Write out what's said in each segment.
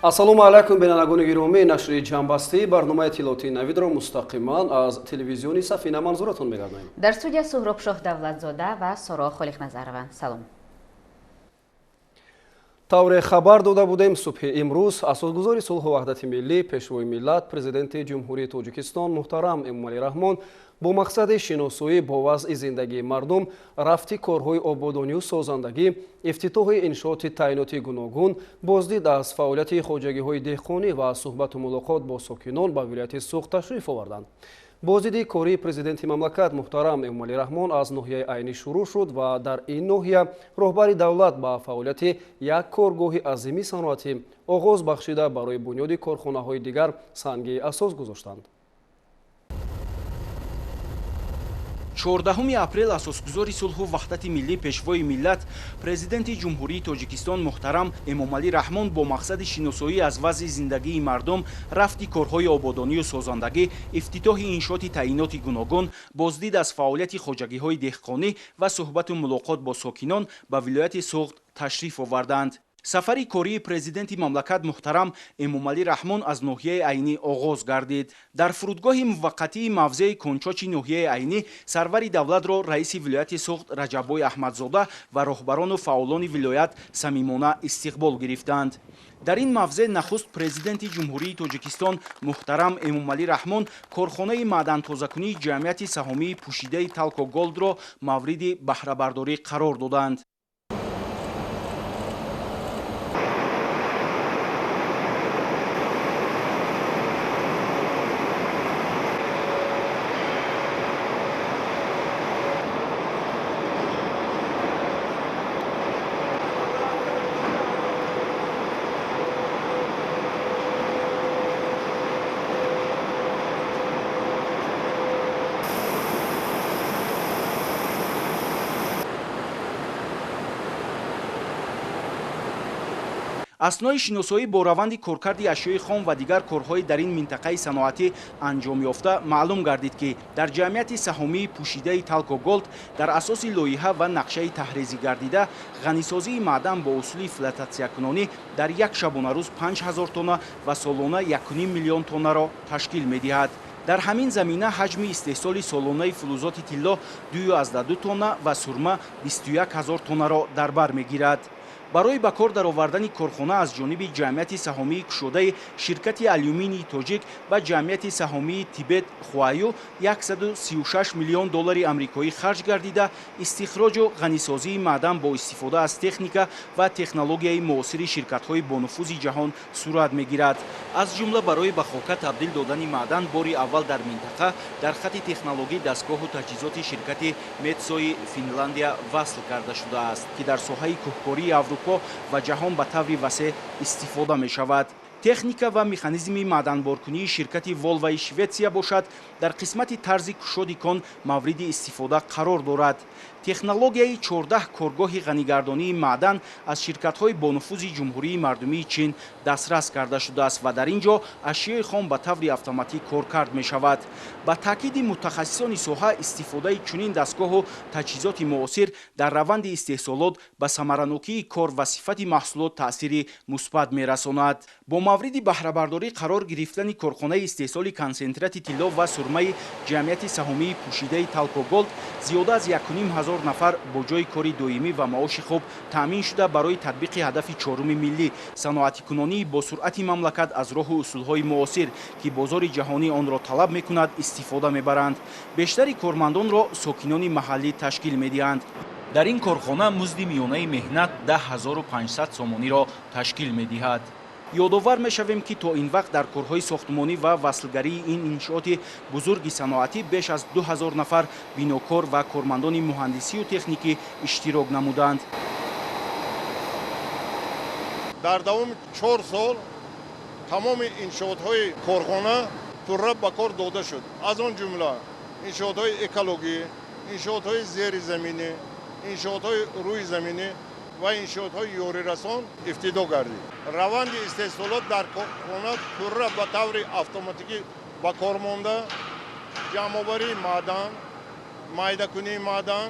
Ассалому алайкум, бинандагони гиромӣ. Нашри ҷамъбастии барномаи иттилоотии Навидро мустақиман аз телевизиони Сафина манзуратон мегардонем. Дар студия Суҳробшоҳ Давлатзода ва Соро Холиқназарова. Салом. Тавре хабар дода будем, субҳи имрӯз асосгузори сулҳу ваҳдати миллӣ, пешвои миллат, президенти Ҷумҳурии Тоҷикистон муҳтарам Эмомалӣ Раҳмон бо мақсади шиносоӣ бо вазъи зиндагии мардум, рафти корҳои ободонию созандагӣ, ифтитоҳи иншооти таъиноти гуногун, боздид аз фаъолияти хоҷагиҳои деҳқонӣ ва суҳбату мулоқот бо сокинон ба вилояти Суғд ташриф оварданд. Боздиди кории президенти мамлакат муҳтарам Эмомалӣ Раҳмон аз ноҳияи Айнӣ шурӯъ шуд ва дар ин ноҳия роҳбари давлат ба фаъолияти як коргоҳи азими саноатӣ оғоз бахшида, барои бунёди корхонаҳои дигар санги асос гузоштанд. 14 апрел асосгузори сулҳу ваҳдати миллӣ, пешвои миллат, президенти Ҷумҳурии Тоҷикистон муҳтарам Эмомалӣ Раҳмон бо мақсади шиносоӣ аз вазъи зиндагии мардум, рафти корҳои ободонию созандагӣ, ифтитоҳи иншооти таъиноти гуногун, боздид аз фаъолияти хоҷагиҳои деҳқонӣ ва суҳбату мулоқот бо сокинон ба вилояти Суғд ташриф оварданд. Сафари кории президенти мамлакат муҳтарам Эмомалӣ Раҳмон аз ноҳияи Айнӣ оғоз гардид. Дар фурудгоҳи муваққатии мавзеи Кончочи ноҳияи Айнӣ сарвари давлатро раиси вилояти Суғд Раҷаббой Аҳмадзода ва роҳбарону фаъолони вилоят самимона истиқбол гирифтанд. Дар ин мавзеъ нахуст президенти Ҷумҳурии Тоҷикистон муҳтарам Эмомалӣ Раҳмон корхонаи маъдантозакунии ҷамъияти саҳомии пӯшидаи Талко Голдро мавриди баҳрабардорӣ қарор доданд. Аснои шиносоӣ бо раванди коркарди ашёи хом ва дигар корҳои дар ин минтақаи саноатӣ анҷом ёфта маълум гардид, ки дар ҷамъияти саҳомии пӯшидаи Талко Голд дар асоси лоиҳа ва нақшаи таҳрезӣ гардида ғанисозии маъдан бо усули флотатсиякунонӣ дар як шабонарӯз 5000 тонна ва солона 1,5 миллион тоннаро ташкил медиҳад. Дар ҳамин замина ҳаҷми истеҳсоли солонаи фулузоти тилло 2,2 тонна ва сурма 21 ҳазор тоннаро дар бар мегирад. Барои ба кор даровардани корхона аз ҷониби ҷамъияти саҳомии кушодаи ширкати алюминии тоҷик ва ҷамъияти саҳомии Тибет Хуаю 136 миллион доллари амрикоӣ харҷ гардида, истихроҷу ғанисозии маъдан бо истифода аз техника ва технологияи муосири ширкатҳои бонуфузи ҷаҳон сурат мегирад. Аз ҷумла барои ба хока табдил додани маъдан бори аввал дар минтақа дар хати технологӣ дастгоҳу таҷҳизоти ширкати Метсои Финландия васл карда шудааст, ки дар соҳаи кӯҳкории Аврупо ва ҷаҳон ба таври васеъ истифода мешавад. Техника ва механизми маъданборкунии ширкати Волваи Шветсия бошад, дар қисмати тарзи кушоди кон мавриди истифода қарор дорад. Технологияи 14 коргоҳи ғанигардонии маъдан аз ширкатҳои бонуфузи Ҷумҳурии Мардумии Чин дастрас карда шудааст ва дар ин ҷо ашёи хом ба таври автоматӣ коркард мешавад. Ба таъкиди мутахассисони соҳа, истифодаи чунин дастгоҳу таҷҳизоти муосир дар раванди истеҳсолот ба самаранокии кор ва сифати маҳсулот таъсири мусбат мерасонад. Бо мавриди баҳрабардорӣ қарор гирифтани корхонаи истеҳсоли консентрати тилло ва сурмаи ҷамъияти саҳомии пӯшидаи Талко Голд зиёда аз 1,5 ҳазор нафар бо ҷойи кори доимӣ ва маоши хуб таъмин шуда, барои татбиқи ҳадафи чоруми миллӣ, саноатикунонии босуръати мамлакат аз роҳу усулҳои муосир, ки бозори ҷаҳонӣ онро талаб мекунад, истифода мебаранд. Бештари кормандонро сокинони маҳаллӣ ташкил медиҳанд. Дар ин корхона музди миёнаи меҳнат 10 500 сомониро ташкил медиҳад. Ёдовар мешавем, ки то ин вақт дар корҳои сохтмонӣ ва васлгарии ин иншооти бузурги саноатӣ беш аз 2000 нафар бинокор ва кормандони муҳандисию техникӣ иштирок намуданд. Дар давоми 4 сол тамоми иншоотҳои корхона пурра ба кор дода шуд, аз он ҷумла иншоотҳои экологӣ, иншоотҳои зеризаминӣ, иншоотҳои рӯйзаминӣ ва иншоотҳои ёрирасон ифтитоҳ гардид. Раванди истеҳсолот дар корхона пурра ба таври автоматикӣ ба кор монда, ҷамъоварии маъдан, майдакунии маъдан,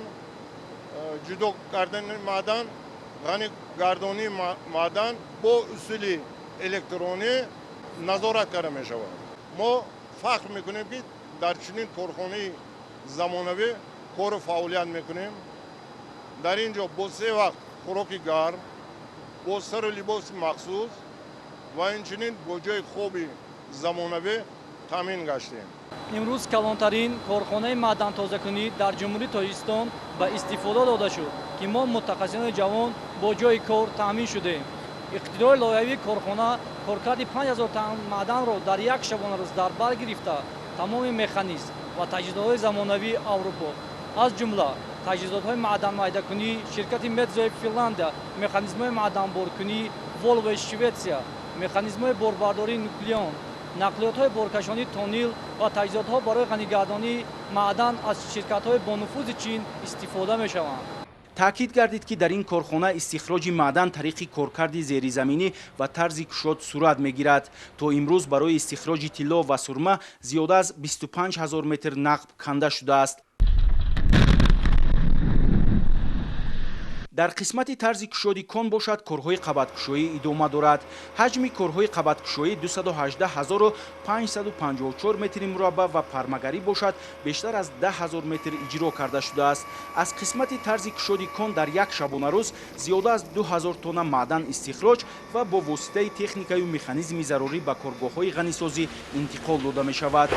ҷудо кардани маъдан, ғанигардонии маъдан бо усули Электронӣ назорат карда мешавад. Мо фахр мекунем, ки дар чунин корхонаи замонавӣ кору фаъолият мекунем. Дар ин ҷо бо се вақт хӯроки гарм, бо сару либоси махсус ва инчунин бо ҷои хоби замонавӣ таъмин гаштем. Имрӯз калонтарин корхонаи маъдантозакунӣ дар Ҷумҳурии Тоҷикистон ба истифода дода шуд, ки мо мутахассисони ҷавон бо ҷои кор таъмин шудем. Иқтидори лоиҳавии корхона коркарди 5000 тонна маъданро дар як шабонарӯз дар бар гирифта, тамоми механизм ва таҷҳизотҳои замонавии Аврупо, аз ҷумла таҷҳизотҳои маъданмайдакунӣ ширкати Метзои Финландия, механизмҳои маъданборкунӣ Волвои Шветсия, механизмҳои борбардории Нуклеон, нақлиётҳои боркашонии Тонил ва таҷҳизотҳо барои ғанигардонии маъдан аз ширкатҳои бонуфузи Чин истифода мешаванд. Таъкид гардид, ки дар ин корхона истихроҷи маъдан тариқи коркарди зеризаминӣ ва тарзи кушод сурат мегирад. То имрӯз барои истихроҷи тилло ва сурма зиёда аз 25 ҳазор метр нақб канда шудааст. Дар қисмати тарзи кушоди кон бошад, корҳои қабаткушоӣ идома дорад. Ҳаҷми корҳои қабаткушоӣ 218 554 метри мураббаъ ва пармагарӣ бошад, бештар аз 10 ҳазор метр иҷро карда шудааст. Аз қисмати тарзи кушоди кон дар як шабонарӯз зиёда аз 2000 тонна маъдан истихроҷ ва бо воситаи техникаю механизми зарурӣ ба коргоҳҳои ғанисозӣ интиқол дода мешавад.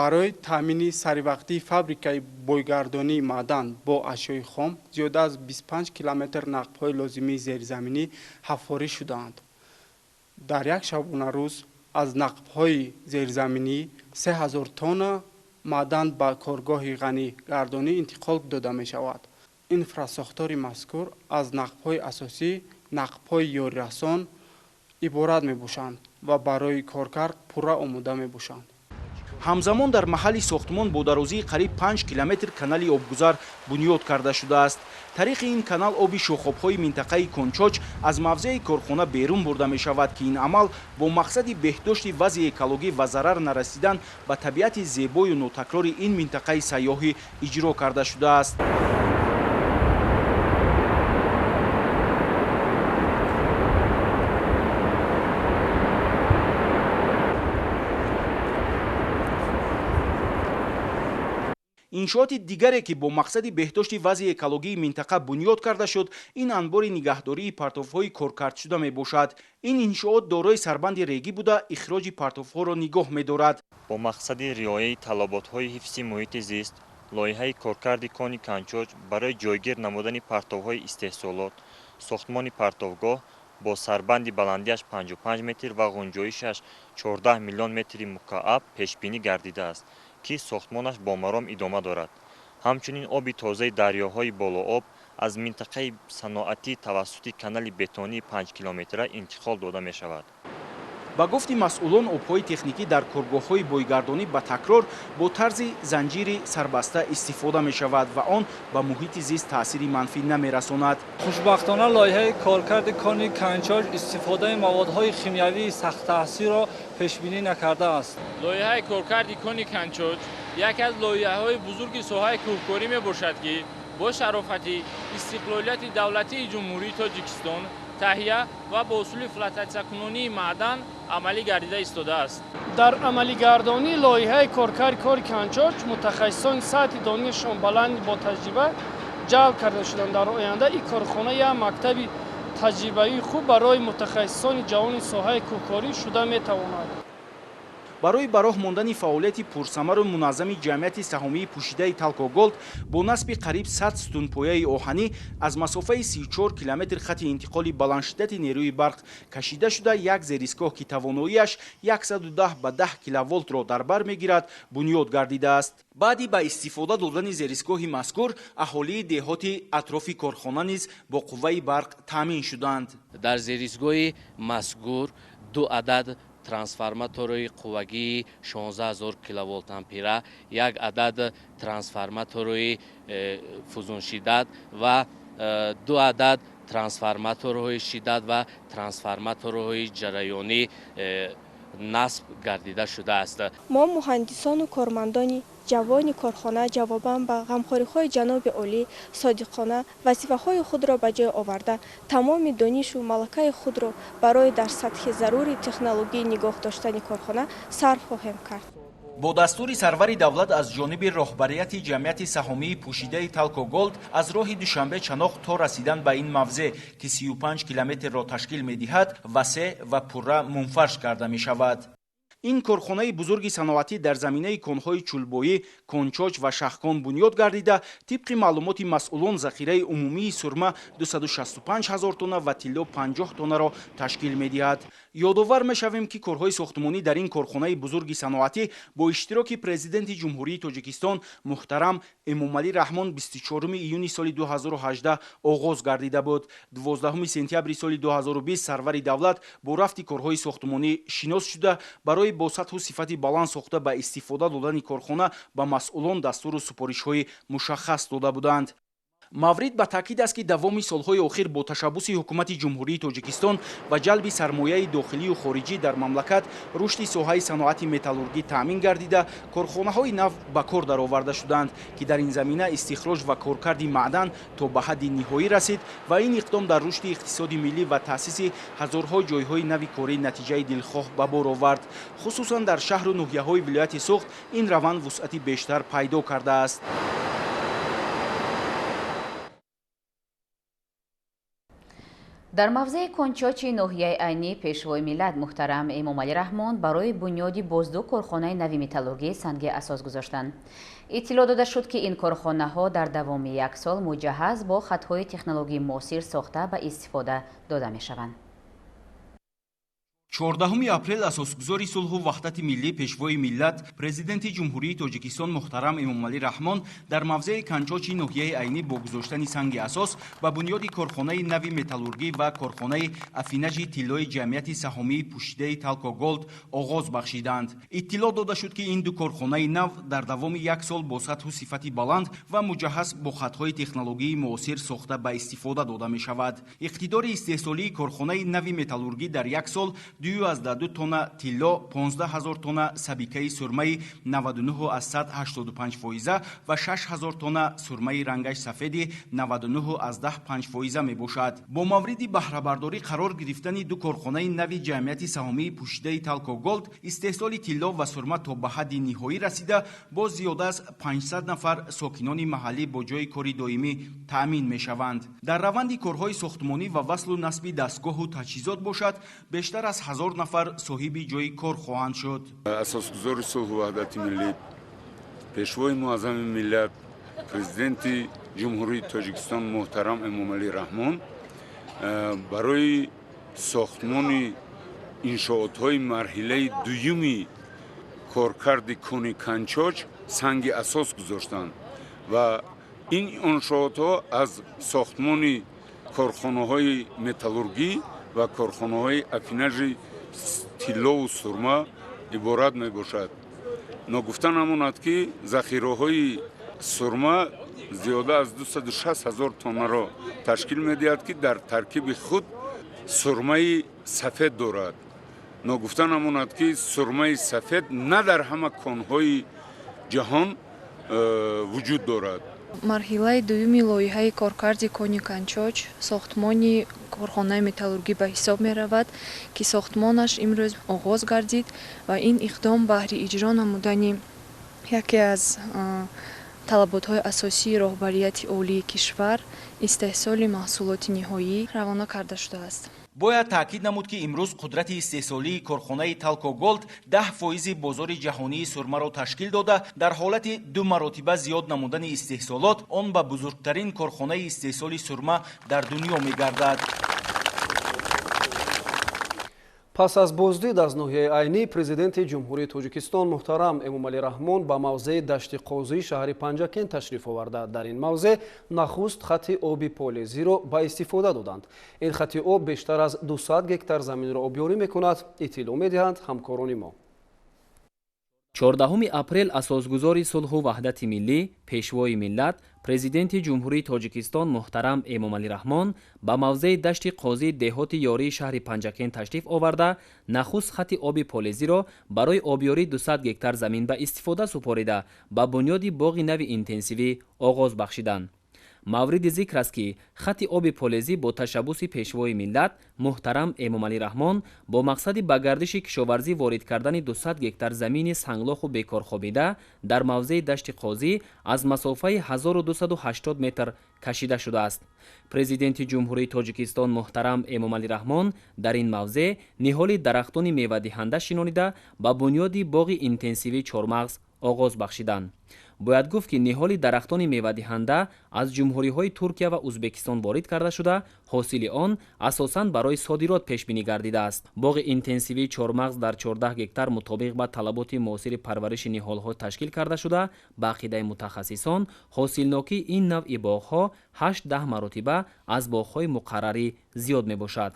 Барои таъмини саривақтии фабрикаи бойгардонии маъдан бо ашёи хом зиёда аз 25 километр нақбҳои лозимии зеризаминӣ ҳаффорӣ шудаанд. Дар як шабонарӯз аз нақбҳои зеризаминӣ 3000 тонна маъдан ба коргоҳи ғанигардонӣ интиқол дода мешавад. Инфрасохтори мазкур аз нақбҳои асосӣ, нақбҳои ёрирасон иборат мебошанд ва барои коркард пурра омода мебошанд. Ҳамзамон дар маҳалли сохтмон бо дарозии қариб 5 километр канали обгузар бунёд карда шудааст. Тариқи ин канал оби шохобҳои минтақаи Кончоч аз мавзеи корхона берун бурда мешавад, ки ин амал бо мақсади беҳдошти вазъи экологӣ ва зарар нарасидан ба табиати зебою нотакрори ин минтақаи сайёҳӣ иҷро карда шудааст. Иншооти дигаре, ки бо мақсади беҳдошти вазъи экологии минтақа бунёд карда шуд, ин анбори нигаҳдории партовҳои коркардшуда мебошад. Ин иншоот дорои сарбанди регӣ буда, ихроҷи партовҳоро нигоҳ медорад. Бо мақсади риояи талаботҳои ҳифзи муҳити зист, лоиҳаи коркарди кони Канчоч барои ҷойгир намудани партовҳои истеҳсолот, сохтмони партовгоҳ бо сарбанди баландиаш 55 метр ва ғунҷоишаш 14 миллион метри мукааб пешбинӣ гардидааст, ки сохтмонаш бо маром идома дорад. Ҳамчунин оби тозаи дарёҳои болооб аз минтақаи саноатӣ тавассути канали бетонии 5 километра интиқол дода мешавад. Ба гуфти масъулон, обҳои техникӣ дар коргоҳҳои бойгардонӣ ба такрор бо тарзи занҷири сарбаста истифода мешавад ва он ба муҳити зист таъсири манфӣ намерасонад. Хушбахтона, лоиҳаи коркарди кони Канчоч истифодаи маводҳои химиявии сахттаъсирро пешбинӣ накардааст. Лоиҳаи коркарди кони Канчоч яке аз лоиҳаҳои бузурги соҳаи кӯҳкорӣ мебошад, ки бо шарофати истиқлолияти давлатии Ҷумҳурии Тоҷикистон таҳия ва бо усули флотатсиякунонии маъдан амалӣ гардида истодааст. Дар амалигардонии лоиҳаи коркарди кони Канчоч мутахассисони сатҳи донишашон баланд, бо таҷриба ҷалб карда шуданд. Дар оянда ин корхона як мактаби таҷрибавии хуб барои мутахассисони ҷавони соҳаи кӯҳкорӣ шуда метавонад. Барои ба роҳ мондани фаъолияти пурсамару муназзами ҷамъияти саҳомии пӯшидаи Талко Голд бо насби қариб 100 сутунпояи оҳанӣ аз масофаи 34 километр хати интиқоли баландшиддати нерӯи барқ кашида шуда, як зеристгоҳ, ки тавоноияш 110 ба 10 киловолтро дар бар мегирад, бунёд гардидааст. Баъди ба истифода додани зеристгоҳи мазкур, аҳолии деҳоти атрофи корхона низ бо қувваи барқ таъмин шуданд. Дар зеристгоҳи мазкур ду адад трансформатори қуввагии 16 000 киловолт ампера, як адад трансформатори фузуншиддат ва ду адад трансформаторҳои шиддат ва трансформаторҳои ҷараёнӣ насб гардида шудааст. Мо, муҳандисону кормандони ҷавони корхона, ҷавобан ба ғамхориҳои ҷаноби олӣ содиқона вазифаҳои худро ба ҷой оварда, тамоми донишу малакаи худро барои дар сатҳи зарури технологӣ нигоҳ доштани корхона сарф хоҳем кард. Бо дастури сарвари давлат аз ҷониби роҳбарияти ҷамъияти саҳомии пӯшидаи Талко Голд аз роҳи Душанбе Чаноқ то расидан ба ин мавзеъ, ки 35 километрро ташкил медиҳад, васеъ ва пурра мунфарш карда мешавад. Ин корхонаи бузурги саноатӣ дар заминаи конҳои Чулбоӣ, Кончоч ва Шахкон бунёд гардида, тибқи маълумоти масъулон, захираи умумии сурма 265 ҳазор тонна ва тилло 50 тоннаро ташкил медиҳад. Ёдовар мешавем, ки корҳои сохтмонӣ дар ин корхонаи бузурги саноатӣ бо иштироки Президенти Ҷумҳурии Тоҷикистон муҳтарам Эмомалӣ Раҳмон 24 июни соли 2018 оғоз гардида буд. 12 сентябри соли 2020 сарвари давлат бо рафти корҳои сохтмонӣ шинос шуда, барои бо сатҳу сифати баланд сохта ба истифода додани корхона ба масъулон дастуру супоришҳои мушаххас дода буданд. Маврид ба таъкид аст, ки давоми солҳои охир бо ташаббуси ҳукумати Ҷумҳурии Тоҷикистон ва ҷалби сармояи дохилию хориҷӣ дар мамлакат рушди соҳаи саноати металлургӣ таъмин гардида, корхонаҳои нав ба кор дароварда шуданд, ки дар ин замина истихроҷ ва коркарди маъдан то ба ҳадди ниҳоӣ расид ва ин иқдом дар рушди иқтисоди миллӣ ва таъсиси ҳазорҳо ҷойҳои нави корӣ натиҷаи дилхоҳ ба бор овард. Хусусан дар шаҳру ноҳияҳои вилояти Суғд ин раванд вусъати бештар пайдо кардааст. Дар мавзеи Кончочи ноҳияи Айнӣ Пешвои миллат муҳтарам Эмомалӣ Раҳмон барои бунёди боз ду корхонаи нави металлургӣ санги асос гузоштанд. Иттилоъ дода шуд, ки ин корхонаҳо дар давоми як сол муҷаҳҳаз бо хатҳои технологии муосир сохта ба истифода дода мешаванд. 14 апрел асосгузори сулҳу ваҳдати миллӣ, Пешвои миллат, Президенти Ҷумҳурии Тоҷикистон муҳтарам Эмомалӣ Раҳмон дар мавзеи Канчочи ноҳияи Айнӣ бо гузоштани санги асос ба бунёди корхонаи нави металлургӣ ва корхонаи афинажи тиллои ҷамъияти саҳомии пӯшидаи Талко Голд оғоз бахшиданд. Иттилоъ дода шуд, ки ин ду корхонаи нав дар давоми як сол бо сатҳу сифати баланд ва муҷаҳҳаз бо хатҳои технологии муосир сохта ба истифода дода мешавад. Иқтидори истеҳсолии корхонаи нави металлургӣ дар як сол 2,2 тонна тилло, 15 ҳазор тонна сабикаи сурмаи 99,85 фоиза ва 6 ҳазор тонна сурмаи рангаш сафеди 99,5 фоиза мебошад. Бо мавриди баҳрабардорӣ қарор гирифтани ду корхонаи нави ҷамъияти саҳомии пӯшидаи Талко Голд, истеҳсоли тилло ва сурма то ба ҳадди ниҳоӣ расида, боз зиёда аз 500 нафар сокинони маҳаллӣ бо ҷойи кори доимӣ таъмин мешаванд. Дар раванди корҳои сохтмонӣ ва васлу насби дастгоҳу таҷҳизот бошад, бештар аз 1000 нафар соҳиби ҷойи кор хоҳанд шуд. Асосгузори сулҳу ваҳдати миллӣ, Пешвои муаззами миллат, Президенти Ҷумҳурии Тоҷикистон муҳтарам Эмомалӣ Раҳмон барои сохтмони иншоотҳои марҳилаи дуюми коркарди кони Канчоч санги асос гузоштанд ва ин иншоотҳо аз сохтмони корхонаҳои металлургӣ ва корхонаҳои афинажи тиллову сурма иборат мебошад. Ногуфта намонад, ки захираҳои сурма зиёда аз 260 ҳазор тоннаро ташкил медиҳад, ки дар таркиби худ сурмаи сафед дорад. Ногуфта намонад, ки сурмаи сафед на дар ҳама конҳои ҷаҳон вуҷуд дорад. Марҳилаи дуюми лоиҳаи коркарди кони Канчоч сохтмони корхонаи металлургӣ ба ҳисоб меравад, ки сохтмонаш имрӯз оғоз гардид ва ин иқдом баҳри иҷро намудани яке аз талаботҳои асосии роҳбарияти олии кишвар, истеҳсоли маҳсулоти ниҳоӣ равона карда шудааст. Бояд таъкид намуд, ки имрӯз қудрати истеҳсолии корхонаи Талко Голд 10% бозори ҷаҳонии сурмаро ташкил дода, дар ҳолати ду маротиба зиёд намудани истеҳсолот он ба бузургтарин корхонаи истеҳсоли сурма дар дунё мегардад. Пас аз боздид аз ноҳияи Айнӣ, Президенти Ҷумҳурии Тоҷикистон муҳтарам Эмомалӣ Раҳмон ба мавзеи Дашти Қозии шаҳри Панҷакент ташриф оварда, дар ин мавзеъ нахуст хати оби полезиро ба истифода доданд. Ин хати об бештар аз 200 гектар заминро обёрӣ мекунад, иттилоъ медиҳанд ҳамкорони мо. 14 апрел асосгузори сулҳу ваҳдати миллӣ, Пешвои миллат, Президенти Ҷумҳурии Тоҷикистон муҳтарам Эмомалӣ Раҳмон ба мавзеи Дашти Қозии деҳоти Ёрии шаҳри Панҷакент ташриф оварда, нахуст хати оби полезиро барои обёрии 200 гектар замин ба истифода супорида, ба бунёди боғи нави интенсивӣ оғоз бахшиданд. Мавриди зикр аст, ки хати оби полезӣ бо ташаббуси Пешвои миллат муҳтарам Эмомалӣ Раҳмон бо мақсади ба гардиши кишоварзӣ ворид кардани 200 гектар замини санглоху бекорхобида дар мавзеи Дашти Қозӣ аз масофаи 1280 метр кашида шудааст. Президенти Ҷумҳурии Тоҷикистон муҳтарам Эмомалӣ Раҳмон дар ин мавзеъ ниҳоли дарахтони мевадиҳанда шинонида, ба бунёди боғи интенсивии чормағз оғоз бахшиданд. Бояд гуфт, ки ниҳоли дарахтони мевадиҳанда аз ҷумҳуриҳои Туркия ва Узбекистон ворид карда шуда, ҳосили он асосан барои содирот пешбинӣ гардидааст. Боғи интенсивии чормағз дар 14 гектар мутобиқ ба талаботи муосири парвариши ниҳолҳо ташкил карда шуда, ба ақидаи мутахассисон ҳосилнокии ин навъи боғҳо 8-10 маротиба аз боғҳои муқаррарӣ зиёд мебошад.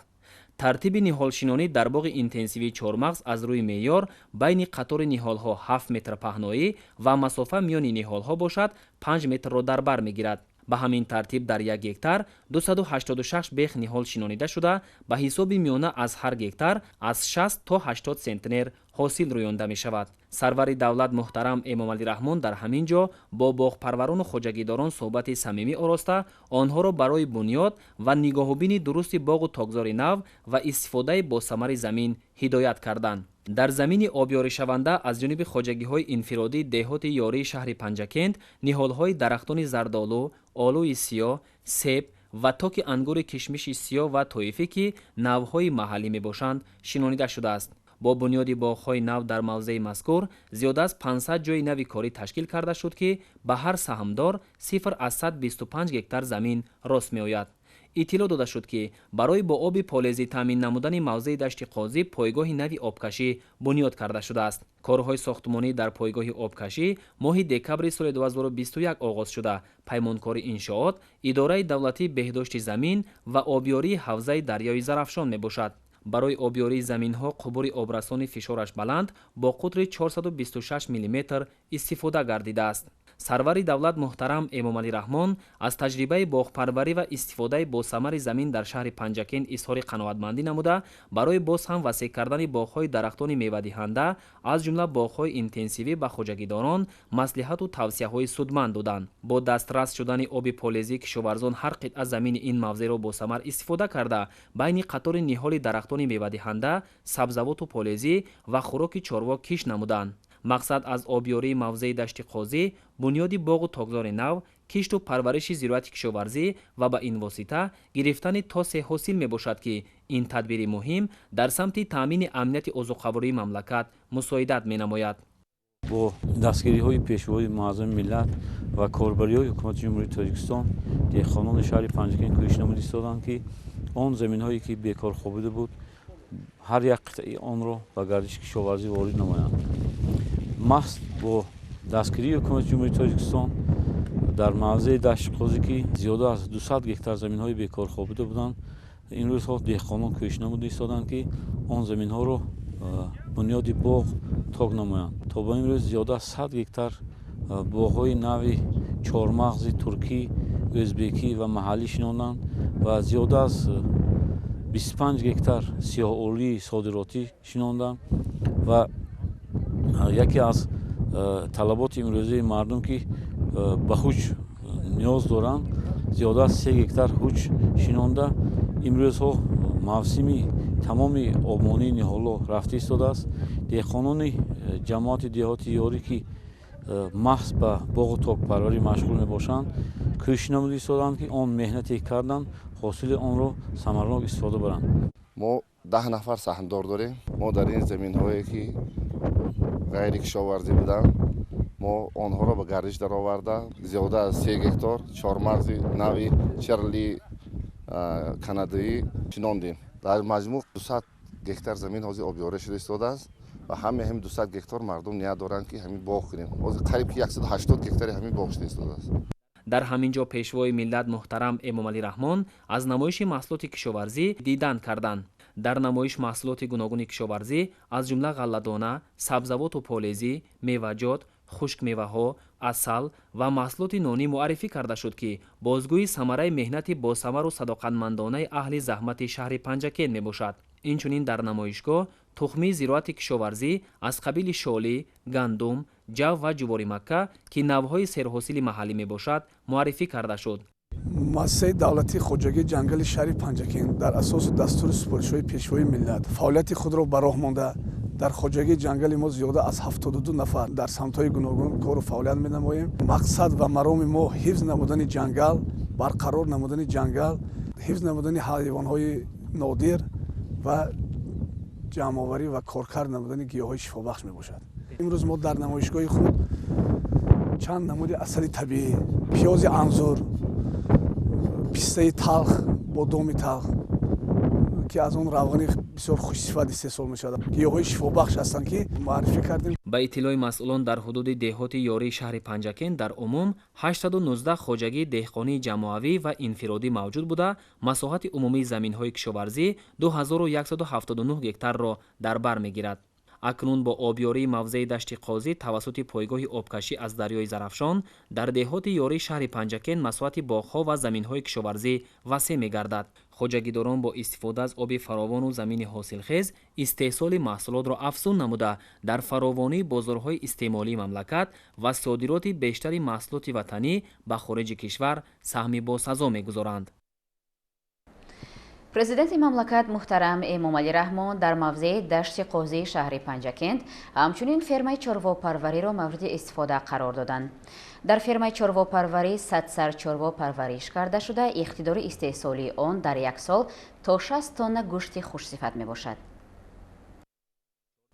Тартиби ниҳолшинонӣ дар боғи интенсивии чормағз аз рӯи меъёр байни қатори ниҳолҳо 7 метр паҳноӣ ва масофа миёни ниҳолҳо бошад 5 метрро дар бар мегирад. Ба ҳамин тартиб дар як гектар 286 бех ниҳол шинонида шуда, ба ҳисоби миёна аз ҳар гектар аз 60 то 80 сентнер ҳосил рӯёнда мешавад. Сарвари давлат муҳтарам Эмомалӣ Раҳмон дар ҳамин ҷо бо боғпарварону хоҷагидорон суҳбати самимӣ ороста, онҳоро барои бунёд ва нигоҳубини дурусти боғу токзори нав ва истифодаи босамари замин ҳидоят карданд. Дар замини обёришаванда аз ҷониби хоҷагиҳои инфиродии деҳоти Ёрии шаҳри Панҷакент ниҳолҳои дарахтони зардолу, олӯи сиёҳ, себ ва токи ангури кишмиши сиёҳ ва тоифӣ, ки навъҳои маҳаллӣ мебошанд, шинонида шудааст. Бо бунёди боғҳои нав дар мавзеи мазкур зиёда аз 500 ҷойи нави корӣ ташкил карда шуд, ки ба ҳар саҳмдор 0,25 гектар замин рост меояд. Иттилоъ дода шуд, ки барои бо оби полезӣ таъмин намудани мавзеи Дашти Қозӣ пойгоҳи нави обкашӣ бунёд карда шудааст. Корҳои сохтмонӣ дар пойгоҳи обкашӣ моҳи декабри соли 2021 оғоз шуда, паймонкори иншоот Идораи давлатии беҳдошти замин ва обёрии ҳавзаи дарёи Зарафшон мебошад. Барои обёрии заминҳо қубури обрасони фишораш баланд бо қутри 426 мм истифода гардидааст. Сарвари давлат муҳтарам Эмомалӣ Раҳмон аз таҷрибаи боғпарварӣ ва истифодаи босамари замин дар шаҳри Панҷакент изҳори қаноатмандӣ намуда, барои боз ҳам васеъ кардани боғҳои дарахтони мевадиҳанда, аз ҷумла боғҳои интенсивӣ, ба хоҷагидорон маслиҳату тавсияҳои судманд доданд. Бо дастрас шудани оби полезӣ кишоварзон ҳар қитъа замини ин мавзеъро босамар истифода карда, байни қатори ниҳоли дарахтони мевадиҳанда, сабзавоту полезӣ ва хӯроки чорво кишт намуданд. Мақсад аз обёрии мавзеи Дашти Қозӣ бунёди боғу токзори нав, кишту парвариши зироати кишоварзӣ ва ба ин восита гирифтани то се ҳосил мебошад, ки ин тадбири муҳим дар самти таъмини амнияти озуқавории мамлакат мусоидат менамояд. Бо дастгириҳои Пешвои муаззами миллат ва корбариҳои Ҳукумати Ҷумҳурии Тоҷикистон деҳқонони шаҳри Панҷакент кӯшиш намуда истоданд, ки он заминҳое ки бекор хобида буд, ҳар як қитъаи онро ба гардиши кишоварзӣ ворид намоянд. Маҳз бо дастгирии Ҳукумати Ҷумҳурии Тоҷикистон дар мавзеи Дашти Қозӣ, ки зиёда аз 200 гектар заминҳои бекор хобида буданд, имрӯзҳо деҳқонон кӯшиш намуда истоданд, ки он заминҳоро бунёди боғ ток намоянд. То ба имрӯз зиёда аз 100 гектар боғҳои нави чормағзи туркӣ, ӯзбекӣ ва маҳаллӣ шинонданд ва зиёда аз 25 гектар сиёҳолии содиротӣ шинонданд. Ва яке аз талаботи имрӯзаи мардум, ки ба ҳуҷ ниёз доранд, зиёда аз 3 гектар ҳуҷ шинонда, имрӯзҳо мавсими тамоми обмонии ниҳолҳо рафта истодааст. Деҳқонони ҷамоати деҳоти Ёрӣ, ки маҳз ба боғу токпарварӣ машғул мебошанд, кӯшиш намуда истоданд, ки он меҳнате карданд, ҳосили онро самарнок истифода баранд. Мо 10 нафар саҳмдор дорем. Мо дар ин заминҳое ки ғайрикишоварзӣ буданд, мо онҳоро ба гардиш дароварда, зиёда аз 3 гектор чормағзи нави Черли канадаӣ шинондем. Дар маҷмӯъ 200 гектар замин ҳозир обёрӣ шуда истодааст ва ҳамаи ҳамин 200 гектар мардум ният доранд, ки ҳамин боғ кунем. Ҳозир қариб ки 180 гектари ҳамин боғ шуда истодааст. Дар ҳамин ҷо Пешвои миллат муҳтарам Эмомалӣ Раҳмон аз намоиши маҳсулоти кишоварзӣ дидан карданд. Дар намоиш маҳсулоти гуногуни кишоварзӣ, аз ҷумла ғалладона, сабзавоту полезӣ, меваҷот, хушкмеваҳо, асал ва маҳсулоти нонӣ муаррифӣ карда шуд, ки бозгӯи самараи меҳнати босамару садоқатмандонаи аҳли заҳмати шаҳри Панҷакент мебошад. Инчунин дар намоишгоҳ тухмии зироати кишоварзӣ аз қабили шолӣ, гандум, ҷав ва ҷуворимакка, ки навъҳои серҳосили маҳаллӣ мебошад, муаррифӣ карда шуд. Муассисаи давлатии хоҷагии ҷангали шаҳри Панҷакент дар асоси дастури супоришҳои Пешвои миллат фаъолияти худро ба роҳ монда, дар хоҷагии ҷангали мо зиёда аз 72 нафар дар самтҳои гуногун кору фаъолият менамоем. Мақсад ва мароми мо ҳифз намудани ҷангал, барқарор намудани ҷангал, ҳифз намудани ҳайвонҳои нодир ва ҷамъоварӣ ва коркард намудани гиёҳҳои шифобахш мебошад. Имрӯз мо дар намоишгоҳи худ чанд намуди асали табиӣ, пиёзи анзур, пистаи талх, бодоми талх, ки аз он равғани бисёр хушсифат истеҳсол мешавад, гиёҳҳои шифобахш ҳастанд, ки муаррифӣ кардем. Ба иттилои масъулон, дар ҳудуди деҳоти Ёрии шаҳри Панҷакент дар умум 819 хоҷагии деҳқонии ҷамоавӣ ва инфиродӣ мавҷуд буда, масоҳати умумии заминҳои кишоварзӣ 2179 гектарро дар бар мегирад. Акнун бо обёрии мавзеи Дашти Қозӣ тавассути пойгоҳи обкашӣ аз дарёи Зарафшон дар деҳоти Ёрии шаҳри Панҷакент масоҳати боғҳо ва заминҳои кишоварзӣ васеъ мегардад. Хоҷагидорон бо истифода аз оби фаровону замини ҳосилхез истеҳсоли маҳсулотро афзун намуда, дар фаровонии бозорҳои истеъмолии мамлакат ва содироти бештари маҳсулоти ватанӣ ба хориҷи кишвар саҳми босазо мегузоранд. Президенти мамлакат муҳтарам Эмомалӣ Раҳмон дар мавзеи Дашти Қозии шаҳри Панҷакент ҳамчунин фермаи чорвопарвариро мавриди истифода қарор доданд. Дар фермаи чорвопарварӣ 100 сар чорво парвариш карда шуда, иқтидори истеҳсолии он дар як сол то 60 тонна гӯшти хушсифат мебошад.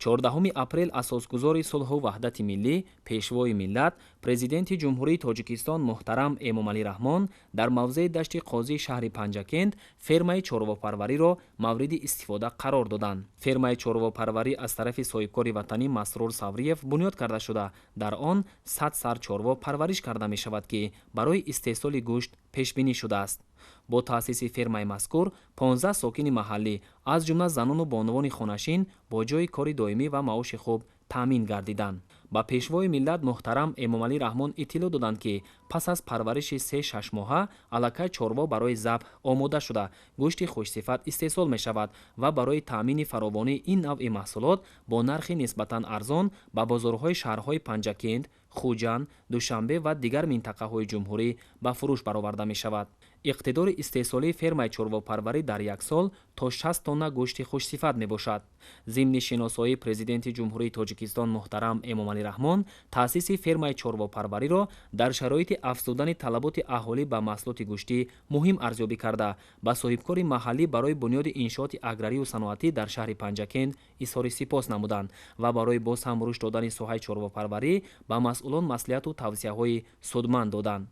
14 апрел асосгузори сулҳу ваҳдати миллӣ, Пешвои миллат, Президенти Ҷумҳурии Тоҷикистон муҳтарам Эмомалӣ Раҳмон дар мавзеи Дашти Қозии шаҳри Панҷакент фермаи чорвопарвариро мавриди истифода қарор доданд. Фермаи чорвопарварӣ аз тарафи соҳибкори ватанӣ Масрур Савриев бунёд карда шуда, дар он 100 сар чорво парвариш карда мешавад, ки барои истеҳсоли гӯшт пешбинӣ шудааст. Бо таъсиси фермаи мазкур 15 сокини маҳаллӣ, аз ҷумла занону бонувони хонашин, бо ҷойи кори доимӣ ва маоши хуб таъмин гардиданд. Ба Пешвои миллат муҳтарам Эмомалӣ Раҳмон иттилоъ доданд, ки пас аз парвариши 3-6 моҳа аллакай чорво барои забҳ омода шуда, гӯшти хушсифат истеҳсол мешавад ва барои таъмини фаровонии ин навъи маҳсулот бо нархи нисбатан арзон ба бозорҳои шаҳрҳои Панҷакент, Хуҷанд, Душанбе ва дигар минтақаҳои ҷумҳурӣ ба фурӯш бароварда мешавад. Иқтидори истеҳсолии фермаи чорвопарварӣ дар як сол то 60 тонна гӯшти хушсифат мебошад. Зимни шиносоии Президенти Ҷумҳурии Тоҷикистон муҳтарам Эмомалӣ Раҳмон таъсиси фермаи чорвопарвариро дар шароити афзудани талаботи аҳолӣ ба маҳсулоти гӯштӣ муҳим арзёбӣ карда, ба соҳибкори маҳаллӣ барои бунёди иншооти аграрию саноатӣ дар шаҳри Панҷакент изҳори сипос намуданд ва барои боз ҳам рушд додани соҳаи чорвопарварӣ ба масъулон маслиҳату тавсияҳои судманд доданд.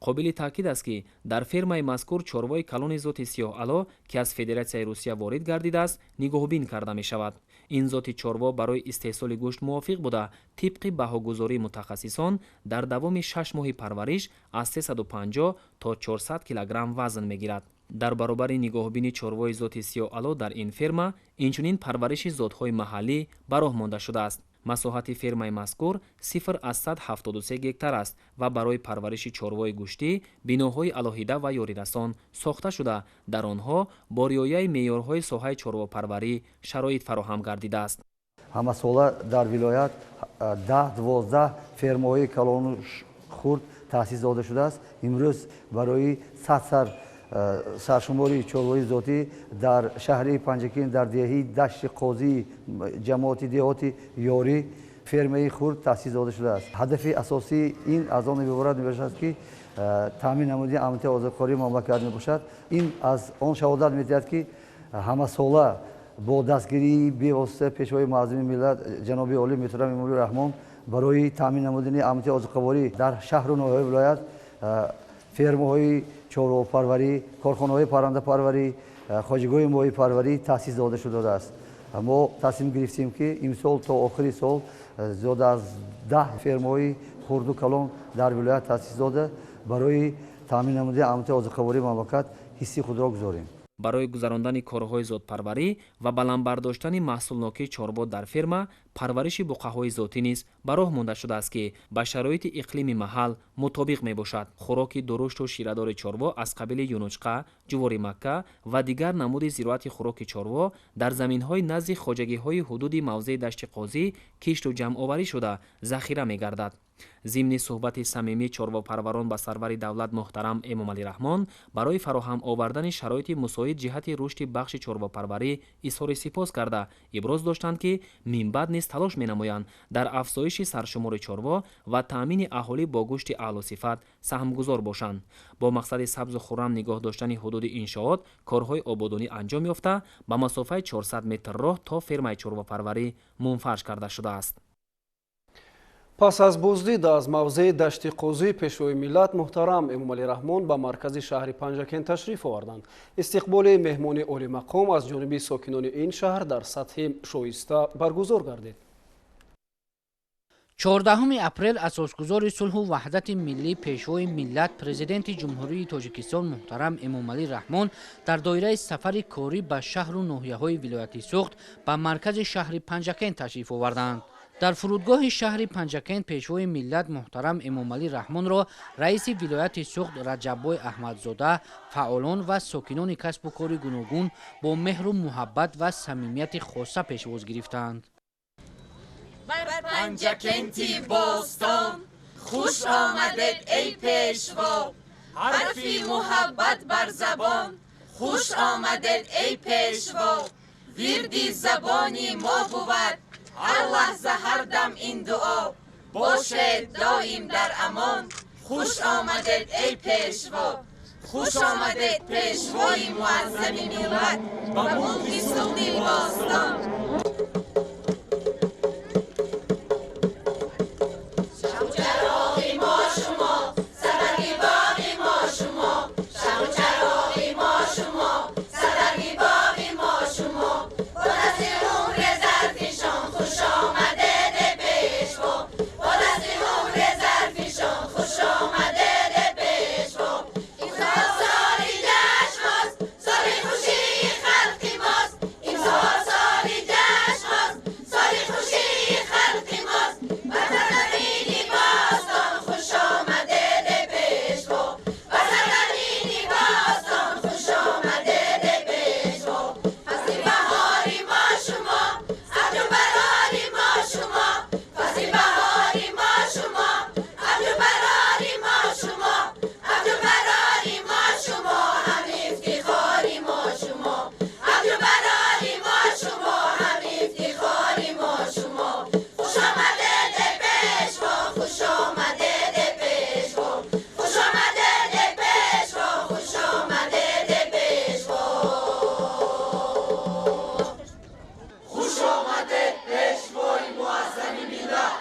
Қобили таъкид аст, ки дар фермаи мазкур чорвои калони зоти сиёҳ-ало, ки аз Федератсияи Русия ворид гардидааст, нигоҳубин карда мешавад. Ин зоти чорво барои истеҳсоли гӯшт мувофиқ буда, тибқи баҳогузории мутахассисон дар давоми 6 моҳи парвариш аз 350 то 400 килограмм вазн мегирад. Дар баробари нигоҳубини чорвои зоти сиёҳ-ало дар ин ферма инчунин парвариши зотҳои маҳаллӣ ба роҳ монда шудааст. Масоҳати фермаи мазкур 0,73 гектар аст ва барои парвариши чорвои гӯштӣ биноҳои алоҳида ва ёрирасон сохта шуда, дар онҳо бо риояи меъёрҳои соҳаи чорвопарварӣ шароит фароҳам гардидааст. Ҳамасола дар вилоят 10-12 фермаҳои калону хурд таъсис дода шудааст. Имрӯз барои 100 сар саршумори чорвои зотӣ дар шаҳри Панҷакент, дар деҳаи Дашти Қозии ҷамоати деҳоти Ёрӣ фермаи хурд таъсис дода шудааст. Ҳадафи асосии ин аз он иборат мебошад, ки таъмин намудани амнияти озуқавории мамлакат мебошад. Ин аз он шаҳодат медиҳад, ки Ҳамасола бо дастгирии бевосита Пешвои Муаззами миллат ҷаноби олӣ муҳтарам Эмомалӣ Раҳмон барои таъмин намудани амнияти озуқаворӣ дар шаҳру ноҳияҳои вилоят фермаҳои чорвопарварӣ, корхонаҳои паррандапарварӣ, хоҷагиҳои моҳипарварӣ таъсис дода шудааст. Мо тасмим гирифтем, ки имсол то охири сол зиёда аз 10 фермаҳои хурду калон дар вилоят таъсис дода, барои таъмин намудани амнияти озуқавории мамлакат ҳисси худро гузорем. Барои гузарондани корҳои зотпарварӣ ва баланд бардоштани маҳсулнокии чорво дар ферма парвариши буқаҳои зотӣ низ ба роҳ монда шудааст, ки ба шароити иқлими маҳал мутобиқ мебошад. Хӯроки дурушту ширадори чорво аз қабили юнучқа, ҷувори макка ва дигар намуди зироати хӯроки чорво дар заминҳои назди хоҷагиҳои ҳудуди мавзеи Дашти Қозӣ кишту ҷамъоварӣ шуда захира мегардад. Зимни суҳбати самимии чорвопарварон ба сарвари давлат муҳтарам Эмомалӣ Раҳмон барои фароҳам овардани шароити мусоид ҷиҳати рушди бахши чорвопарварӣ изҳори сипос карда, иброз доштанд, ки минбаъд низ талош менамоянд дар афзоиши саршумори чорво ва таъмини аҳолӣ бо гӯшти аълосифат саҳмгузор бошанд. Бо мақсади сабзу хуррам нигоҳ доштани ҳудуди иншоот корҳои ободонӣ анҷом ёфта, ба масофаи 400 метр роҳ то фермаи чорвопарварӣ мунфарш карда шудааст. Пас аз боздид аз мавзеи Дашти Қозӣ Пешвои миллат муҳтарам Эмомалӣ Раҳмон ба маркази шаҳри Панҷакент ташриф оварданд. Истиқболи меҳмони олимақом аз ҷониби сокинони ин шаҳр дар сатҳи шоиста баргузор гардид. 14 апрел асосгузори сулҳу ваҳдати миллӣ, Пешвои миллат, Президенти Ҷумҳурии Тоҷикистон муҳтарам Эмомалӣ Раҳмон дар доираи сафари корӣ ба шаҳру ноҳияҳои вилояти Суғд ба маркази шаҳри Панҷакент ташриф оварданд. Дар фурудгоҳи шаҳри Панҷакент Пешвои миллат муҳтарам Эмомалӣ Раҳмонро раиси вилояти Суғд Раҷаббой Аҳмадзода, фаъолон ва сокинони касбу кори гуногун бо меҳру муҳаббат ва самимияти хоса пешвоз гирифтанд. Бар Панҷакенти бостон хуш омадед, эй Пешво, ҳарфи муҳаббат бар забон хуш омадед, эй Пешво, вирди забони мо бувад ҳар лаҳза, ҳар дам ин дуо, бошед доим дар амон, хуш омадед, эй Пешво, хуш омадед, Пешвои муаззами миллат, ба мулки Суғди бостон. Шамчароғи мо шумо, садарги боғи мо шумо, шамчароғи мо шумо, садарги боғи мо шумо, бо дасти умри зарфишон хуш омадед, Пешво, бо дасти умри зарфишон хуш омадед, Пешво. Имсол соли ҷашн мост, соли хушии халқи мост, имсол соли ҷашн мост, соли хушии халқи мост, ба сарзамини бостон хуш омадед, Пешво, ба сарзамини бостон хуш омадед, Пешво. Фасли баҳори мо шумо, авҷу барори мо шумо, фасли баҳори мо шумо, авҷу барори мо шумо, авҷу барори мо шумо, ҳам ифтихори мо шумо, авҷу барори мо шумо, ҳам ифтихори мо шумо. Хуш омадед, Пешво, хуш омадед, Пешво, хуш омадед, Пешво, хуш омадед, Пешво. Хуш омадед, Пешвои муаззами миллат.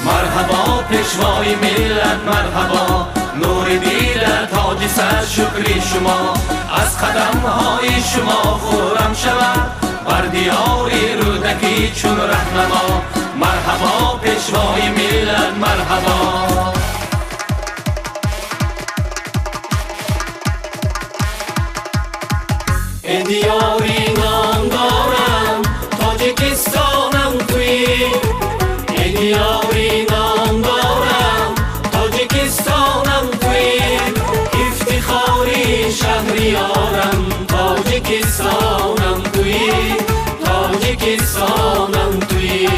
Марҳабо, Пешвои миллат, марҳабо, нури дида, тоҷи сар, шукри шумо, аз қадамҳои шумо хуррам шавад бар диёри Рӯдакӣ чун раҳнамо. Марҳабо, Пешвои миллат, марҳабо. Эй диёри номдорам, Тоҷикистонам туӣ, эй диёри номдорам, Тоҷикистонам туӣ, ифтихори шаҳриёрам, Тоҷикистонам туӣ, Тоҷикистонам туӣ.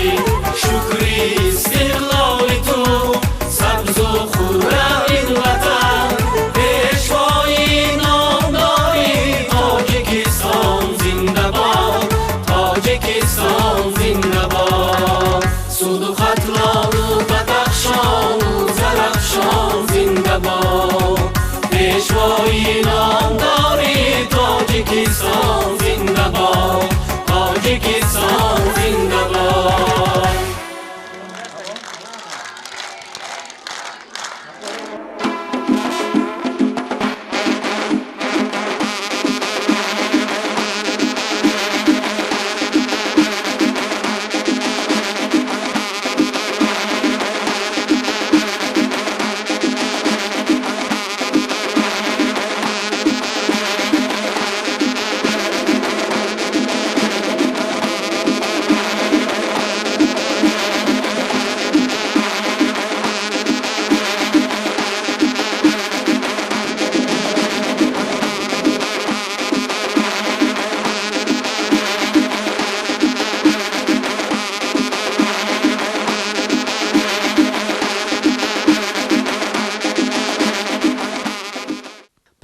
Тоҷикистон зинда бод.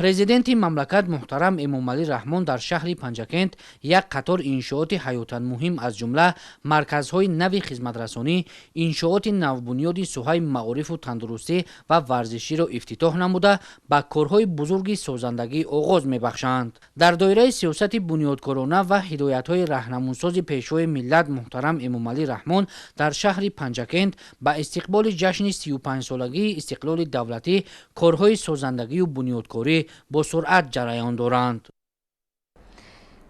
Президенти мамлакат муҳтарам Эмомалӣ Раҳмон дар шаҳри Панҷакент як қатор иншооти ҳаётан муҳим, аз ҷумла марказҳои нави хизматрасонӣ, иншооти навбунёди соҳаи маорифу тандурустӣ ва варзиширо ифтитоҳ намуда, ба корҳои бузурги созандагӣ оғоз мебахшанд. Дар доираи сиёсати бунёдкорона ва ҳидоятҳои раҳнамунсози Пешвои миллат муҳтарам Эмомалӣ Раҳмон дар шаҳри Панҷакент ба истиқболи ҷашни 35-солагии истиқлоли давлатӣ корҳои созандагию бунёдкорӣ бо суръат ҷараён доранд.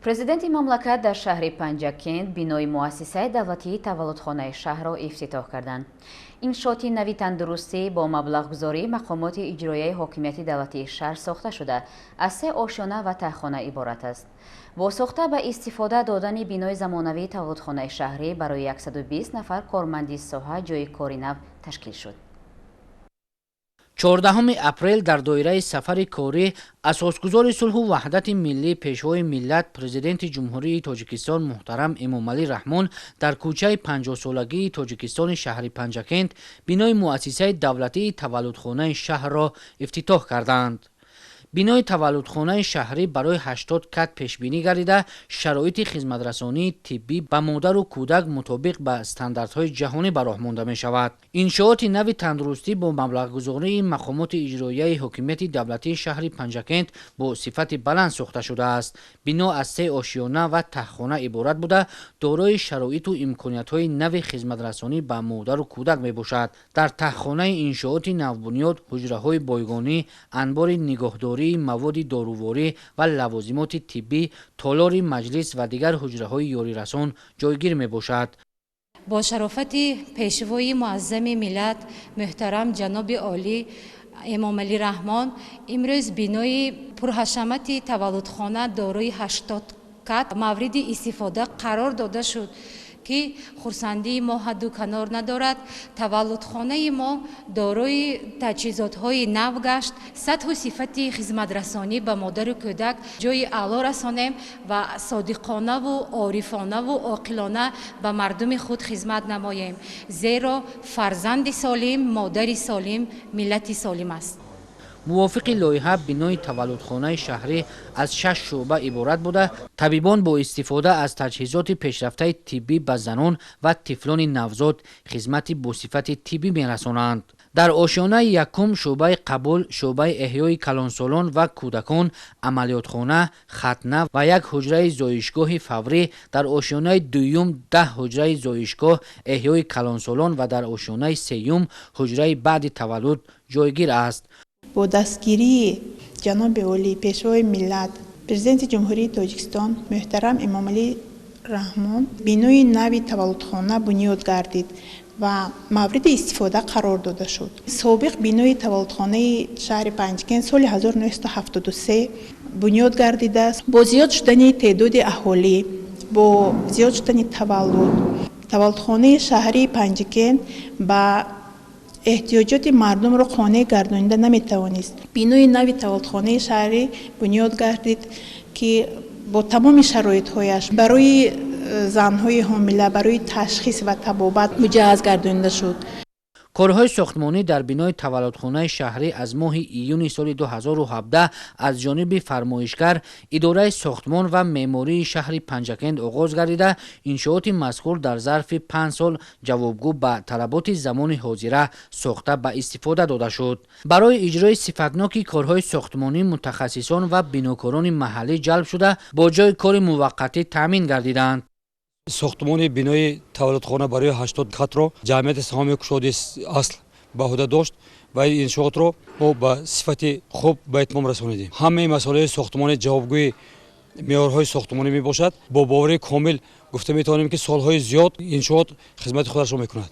Президенти мамлакат дар шаҳри Панҷакент бинои муассисаи давлатии таваллудхонаи шаҳрро ифтитоҳ карданд. Иншооти нави тандурустӣ бо маблағгузории мақомоти иҷроияи ҳокимияти давлатии шаҳр сохта шуда, аз 3 ошёна ва таҳхона иборат аст. Бо сохта ба истифода додани бинои замонавии таваллудхонаи шаҳрӣ барои 120 нафар корманди соҳа ҷойи кори нав ташкил шуд. 14 апрел дар доираи сафари корӣ асосгузори сулҳу ваҳдати миллӣ, Пешвои миллат, Президенти Ҷумҳурии Тоҷикистон муҳтарам Эмомалӣ Раҳмон дар кӯчаи 50-солагии Тоҷикистони шаҳри Панҷакент бинои муассисаи давлатии таваллудхонаи шаҳрро ифтитоҳ карданд. Бинои таваллудхонаи шаҳрӣ барои 80 кат пешбинӣ гардида, шароити хизматрасонии тиббӣ ба модару кӯдак мутобиқ ба стандартҳои ҷаҳонӣ ба роҳ монда мешавад. Иншооти нави тандурустӣ бо маблағгузории мақомоти иҷроияи ҳокимияти давлатии шаҳри Панҷакент бо сифати баланд сохта шудааст. Бино аз 3 ошёна ва таҳхона иборат буда, дорои шароиту имкониятҳои нави хизматрасонӣ ба модару кӯдак мебошад. Дар таҳхонаи иншооти навбунёд ҳуҷраҳои бойгонӣ, анбори нигоҳдорӣ маводи доруворӣ ва лавозимоти тиббӣ, толори маҷлис ва дигар ҳуҷраҳои ёрирасон ҷойгир мебошад. Бо шарофати Пешвои муаззами миллат муҳтарам ҷаноби олӣ Эмомалӣ Раҳмон имрӯз бинои пурҳашамати таваллудхона дорои 80 кат мавриди истифода қарор дода шуд, ки хурсандии мо ҳадду канор надорад. Таваллудхонаи мо дорои таҷҳизотҳои нав гашт. Сатҳу сифати хизматрасонӣ ба модару кӯдак ҷойи аъло расонем ва содиқонаву орифонаву оқилона ба мардуми худ хизмат намоем, зеро фарзанди солим, модари солим, миллати солим аст. Мувофиқи лоиҳа бинои таваллудхонаи шаҳрӣ аз 6 шӯъба иборат буда, табибон бо истифода аз таҷҳизоти пешрафтаи тиббӣ ба занон ва тифлони навзод хизмати босифати тиббӣ мерасонанд. Дар ошёнаи якум шӯъбаи қабул, шӯъбаи эҳёи калонсолон ва кӯдакон, амалиётхона, хатна ва як ҳуҷраи зоишгоҳи фаврӣ, дар ошёнаи дуюм 10 ҳуҷраи зоишгоҳ, эҳёи калонсолон ва дар ошёнаи сеюм ҳуҷраи баъди таваллуд ҷойгир аст. Бо дастгирии ҷаноби олӣ, Пешвои миллат, Президенти Ҷумҳурии Тоҷикистон муҳтарам Эмомалӣ Раҳмон бинои нави таваллудхона бунёд гардид ва мавриди истифода қарор дода шуд. Собиқ бинои таваллудхонаи шаҳри Панҷакент соли 1973 бунёд гардидааст. Бо зиёд шудани теъдоди аҳолӣ, бо зиёд шудани таваллуд, таваллудхонаи шаҳрии Панҷакент ба эҳтиёҷоти мардумро қонеъ гардонида наметавонист. Бинои нави таваллудхонаи шаҳрӣ бунёд гардид, ки бо тамоми шароитҳояш барои занҳои ҳомила, барои ташхис ва табобат муҷаҳҳаз гардонида шуд. Корҳои сохтмонӣ дар бинои таваллудхонаи шаҳрӣ аз моҳи июни соли 2017 аз ҷониби фармоишгар идораи сохтмон ва меъмории шаҳри Панҷакент оғоз гардида, иншооти мазкур дар зарфи 5 сол ҷавобгӯ ба талаботи замони ҳозира сохта ба истифода дода шуд. Барои иҷрои сифатноки корҳои сохтмонӣ мутахассисон ва бинокорони маҳаллӣ ҷалб шуда, бо ҷойи кори муваққатӣ таъмин гардиданд. Сохтмони бинои таваллудхона барои 80 катро ҷамъияти саҳомии кушоди асл ба ӯҳда дошт ва ин иншоотро мо ба сифати хуб ба итмом расонидем. Ҳамаи масолеҳи сохтмонӣ ҷавобгӯи меъёрҳои сохтмонӣ мебошад. Бо боварии комил гуфта метавонем, ки солҳои зиёд иншоот хизмати худашро мекунад.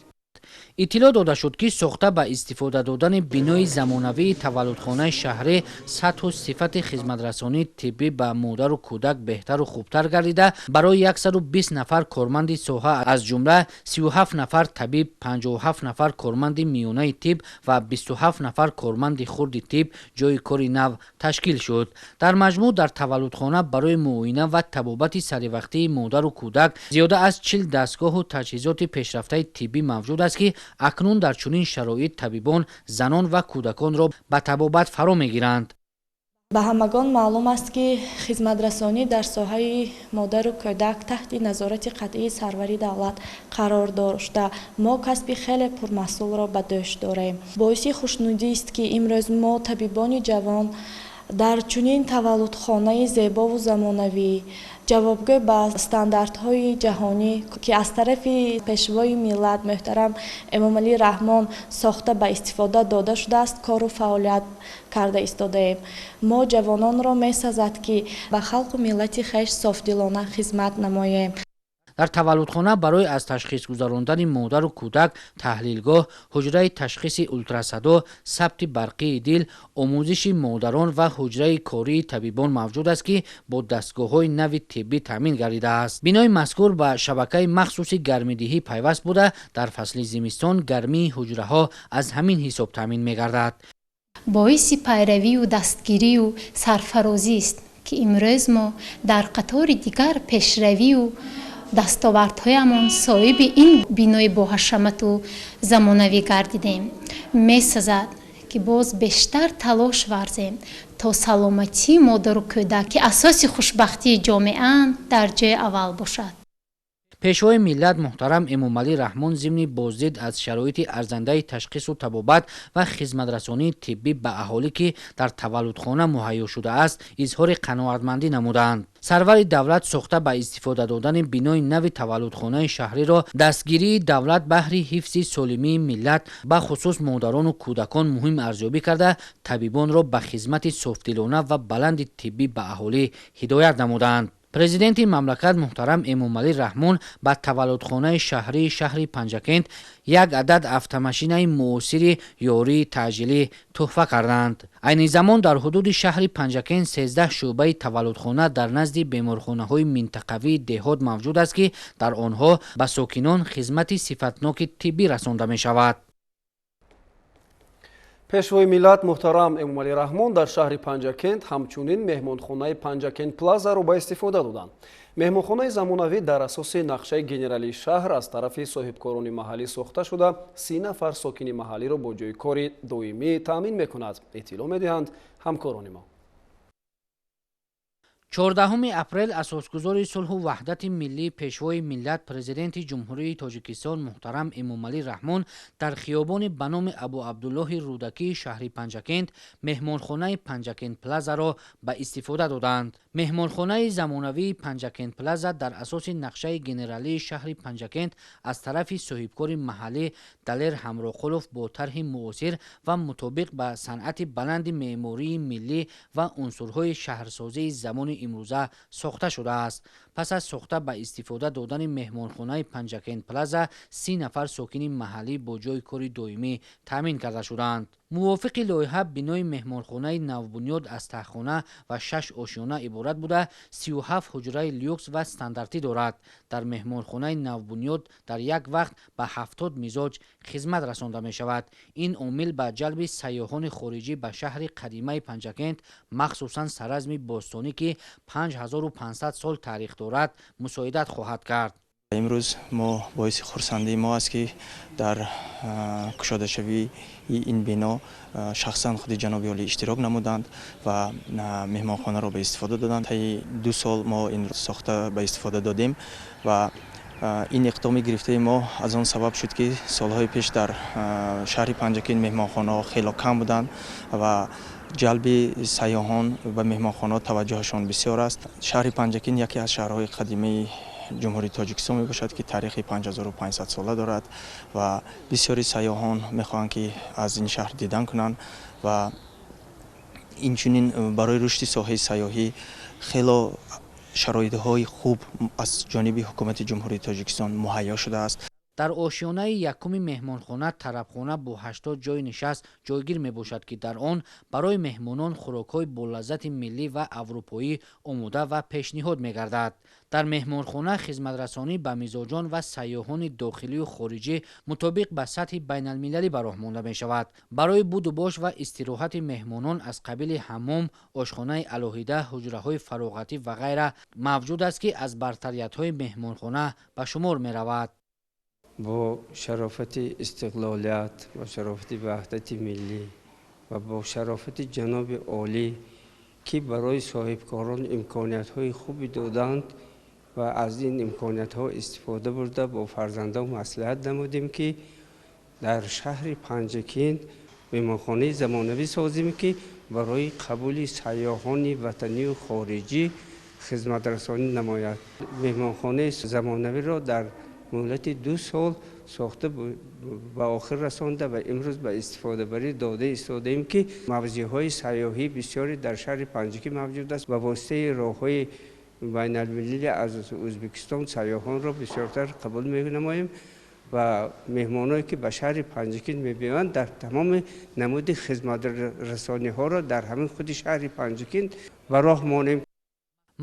Иттилоъ дода шуд, ки сохта ба истифода додани бинои замонавии таваллудхонаи шаҳрӣ сатҳу сифати хизматрасонии тиббӣ ба модару кӯдак беҳтару хубтар гардида, барои 120 нафар корманди соҳа, аз ҷумла 37 нафар табиб, 57 нафар корманди миёнаи тиб ва 27 нафар корманди хурди тиб ҷойи кори нав ташкил шуд. Дар маҷмӯъ дар таваллудхона барои муоина ва табобати саривақтии модару кӯдак зиёда аз 40 дастгоҳу таҷҳизоти пешрафтаи тиббӣ мавҷуд аст, ки акнун дар чунин шароит табибон занон ва кӯдаконро ба табобат фаро мегиранд. Ба ҳамагон маълум аст, ки хизматрасонӣ дар соҳаи модару кӯдак таҳти назорати қатъии сарвари давлат қарор дошта, мо касби хеле пурмаҳсулро ба дӯш дорем. Боиси хушнудист, ки имрӯз мо табибони ҷавон дар чунин таваллудхонаи зебову замонавӣ, ҷавобгӯ ба стандартҳои ҷаҳонӣ, ки аз тарафи пешвои миллат муҳтарам Эмомалӣ Раҳмон сохта ба истифода дода шудааст, кору фаъолият карда истодаем. Мо ҷавононро месазад, ки ба халқу миллати хеш софдилона хизмат намоем. Дар таваллудхона барои аз ташхис гузарондани модару кӯдак таҳлилгоҳ, ҳуҷраи ташхиси ултрасадо, сабти барқии дил, омӯзиши модарон ва ҳуҷраи кории табибон мавҷуд аст, ки бо дастгоҳҳои нави тиббӣ таъмин гардидааст. Бинои мазкур ба шабакаи махсуси гармидиҳӣ пайваст буда, дар фасли зимистон гармии ҳуҷраҳо аз ҳамин ҳисоб таъмин мегардад. Боиси пайравию дастгирию сарфарозист, ки имрӯз мо дар қатори дигар пешравию дастовардҳоямон соҳиби ин бинои боҳашамату замонавӣ гардидем. Месазад, ки боз бештар талош варзем, то саломатии модару кӯдак, ки асоси хушбахтии ҷомеаанд, дар ҷои аввал бошад. Пешвои миллат муҳтарам Эмомалӣ Раҳмон зимни боздид аз шароити арзандаи ташхису табобат ва хизматрасонии тиббӣ ба аҳолӣ, ки дар таваллудхона муҳайё шудааст, изҳори қаноатмандӣ намуданд. Сарвари давлат сохта ба истифода додани бинои нави таваллудхонаи шаҳриро дастгирии давлат баҳри ҳифзи солимии миллат, бахусус модарону кӯдакон муҳим арзёбӣ карда, табибонро ба хизмати софдилона ва баланди тиббӣ ба аҳолӣ ҳидоят намуданд. Президенти мамлакат муҳтарам Эмомалӣ Раҳмон ба таваллудхонаи шаҳрии шаҳри Панҷакент як адад автомашинаи муосири ёрии таъҷилӣ туҳфа карданд. Айни замон дар ҳудуди шаҳри Панҷакент 13 шӯъбаи таваллудхона дар назди беморхонаҳои минтақавии деҳот мавҷуд аст, ки дар онҳо ба сокинон хизмати сифатноки тиббӣ расонда мешавад. Пешвои миллат муҳтарам Эмомалӣ Раҳмон дар шаҳри Панҷакент ҳамчунин меҳмонхонаи Панҷакент Плазаро ба истифода доданд. Меҳмонхонаи замонавӣ дар асоси нақшаи генералии шаҳр аз тарафи соҳибкорони маҳаллӣ сохта шуда, 30 нафар сокини маҳаллиро бо ҷойи кори доимӣ таъмин мекунад, иттилоъ медиҳанд ҳамкорони мо. 14 апрел асосгузори сулҳу ваҳдати миллӣ, пешвои миллат, президенти Ҷумҳурии Тоҷикистон муҳтарам Эмомалӣ Раҳмон дар хиёбони ба номи Абу Абдуллоҳи Рӯдакии шаҳри Панҷакент меҳмонхонаи Панҷакент Плазаро ба истифода доданд. Меҳмонхонаи замонавии Панҷакент Плаза дар асоси нақшаи генералии шаҳри Панҷакент аз тарафи соҳибкори маҳаллӣ Далер Ҳамроқулов бо тарҳи муосир ва мутобиқ ба санъати баланди меъмории миллӣ ва унсурҳои шаҳрсозии замони имрӯза сохта шудааст. Пас аз сохта ба истифода додани меҳмонхонаи Панҷакент Плаза 30 нафар сокини маҳаллӣ бо ҷойи кори доимӣ таъмин карда шуданд. Мувофиқи лоиҳа бинои меҳмонхонаи навбунёд аз таҳхона ва 6 ошёна иборат буда, 37 ҳуҷраи люкс ва стандартӣ дорад. Дар меҳмонхонаи навбунёд дар як вақт ба 70 мизоҷ хизмат расонда мешавад. Ин омил ба ҷалби сайёҳони хориҷӣ ба шаҳри қадимаи Панҷакент, махсусан саразми бостонӣ, ки 5500 сол таърих дорад, мусоидат хоҳад кард. Имрӯз мо боиси хурсандии мо аст, ки дар кушодашавии ин бино шахсан худи ҷаноби олӣ иштирок намуданд ва меҳмонхонаро ба истифода доданд. Таи 2 сол мо ин сохта ба истифода додем ва ин иқдоми гирифтаи мо аз он сабаб шуд, ки солҳои пеш дар шаҳри Панҷакент меҳмонхонаҳо хело кам буданд ва ҷалби сайёҳон ба меҳмонхонаҳо таваҷҷӯҳашон бисёр аст. Шаҳри Панҷакент яке аз шаҳрҳои қадимаи Ҷумҳурии Тоҷикистон мебошад, ки таърихи 5500 сола дорад ва бисёри сайёҳон мехоҳанд, ки аз ин шаҳр дидан кунанд ва инчунин барои рушди соҳаи сайёҳӣ хело шароитҳои хуб аз ҷониби ҳукумати Ҷумҳурии Тоҷикистон муҳайё шудааст. Дар ошёнаи якуми меҳмонхона тарабхона бо 80 ҷойи нишаст ҷойгир мебошад, ки дар он барои меҳмонон хӯрокҳои болаззати миллӣ ва аврупоӣ омода ва пешниҳод мегардад. Дар меҳмонхона хизматрасонӣ ба мизоҷон ва сайёҳони дохилию хориҷӣ мутобиқ ба сатҳи байналмилалӣ ба роҳ монда мешавад. Барои будубош ва истироҳати меҳмонон аз қабили ҳаммом, ошхонаи алоҳида, ҳуҷраҳои фароғатӣ ва ғайра мавҷуд аст, ки аз бартариятҳои меҳмонхона ба шумор меравад. Бо шарофати истиқлолият, бо шарофати ваҳдати миллӣ ва бо шарофати ҷаноби олӣ, ки барои соҳибкорон имкониятҳои хубе доданд ва аз ин имкониятҳо истифода бурда бо фарзандон маслиҳат намудем, ки дар шаҳри Панҷакент меҳмонхонаи замонавӣ созем, ки барои қабули сайёҳони ватанию хориҷӣ хизматрасонӣ намояд. Меҳмонхонаи замонавиро дар муҳлати 2 сол сохта ба охир расонда ва имрӯз ба истифодабарӣ дода истодаем, ки мавзеъҳои сайёҳӣ бисёре дар шаҳри Панҷакент мавҷуд аст. Ба воситаи роҳҳои байналмилалӣ аз Ӯзбекистон сайёҳонро бисёртар қабул менамоем ва меҳмоное, ки ба шаҳри Панҷакент мебиёянд, дар тамоми намуди хизматрасониҳоро дар ҳамин худи шаҳри Панҷакент ба роҳ монем.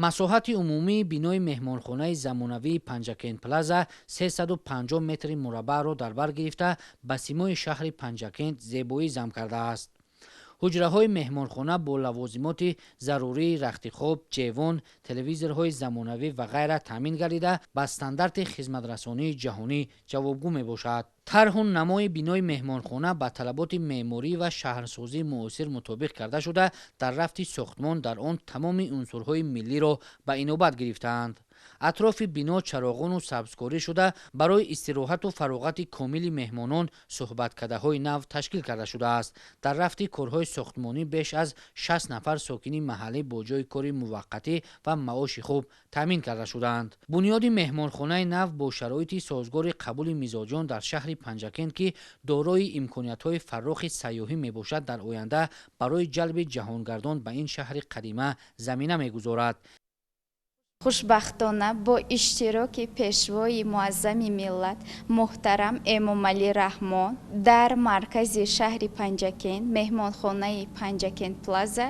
Масоҳати умумии бинои меҳмонхонаи замонавии Панҷакент Плаза 350 метри мураббаъро дар бар гирифта ба симои шаҳри Панҷакент зебоӣ зам кардааст. Ҳуҷраҳои меҳмонхона бо лавозимоти зарурии рахтихоб, ҷевон, телевизорҳои замонавӣ ва ғайра таъмин гардида ба стандарти хизматрасонии ҷаҳонӣ ҷавобгӯ мебошад. Тарҳу намои бинои меҳмонхона ба талаботи меъморӣ ва шаҳрсозии муосир мутобиқ карда шуда, дар рафти сохтмон дар он тамоми унсурҳои миллиро ба инобат гирифтаанд. Атрофи бино чароғону сабзкорӣ шуда, барои истироҳату фароғати комили меҳмонон суҳбаткадаҳои нав ташкил карда шудааст. Дар рафти корҳои сохтмонӣ беш аз 60 нафар сокини маҳаллӣ бо ҷойи кори муваққатӣ ва маоши хуб таъмин карда шудаанд. Бунёди меҳмонхонаи нав бо шароити созгори қабули мизоҷон дар шаҳри Панҷакент, ки дорои имкониятҳои фаррохи сайёҳӣ мебошад, дар оянда барои ҷалби ҷаҳонгардон ба ин шаҳри қадима замина мегузорад. Хушбахтона бо иштироки пешвои муаззами миллат муҳтарам Эмомалӣ Раҳмон дар маркази шаҳри Панҷакент меҳмонхонаи Панҷакент Плаза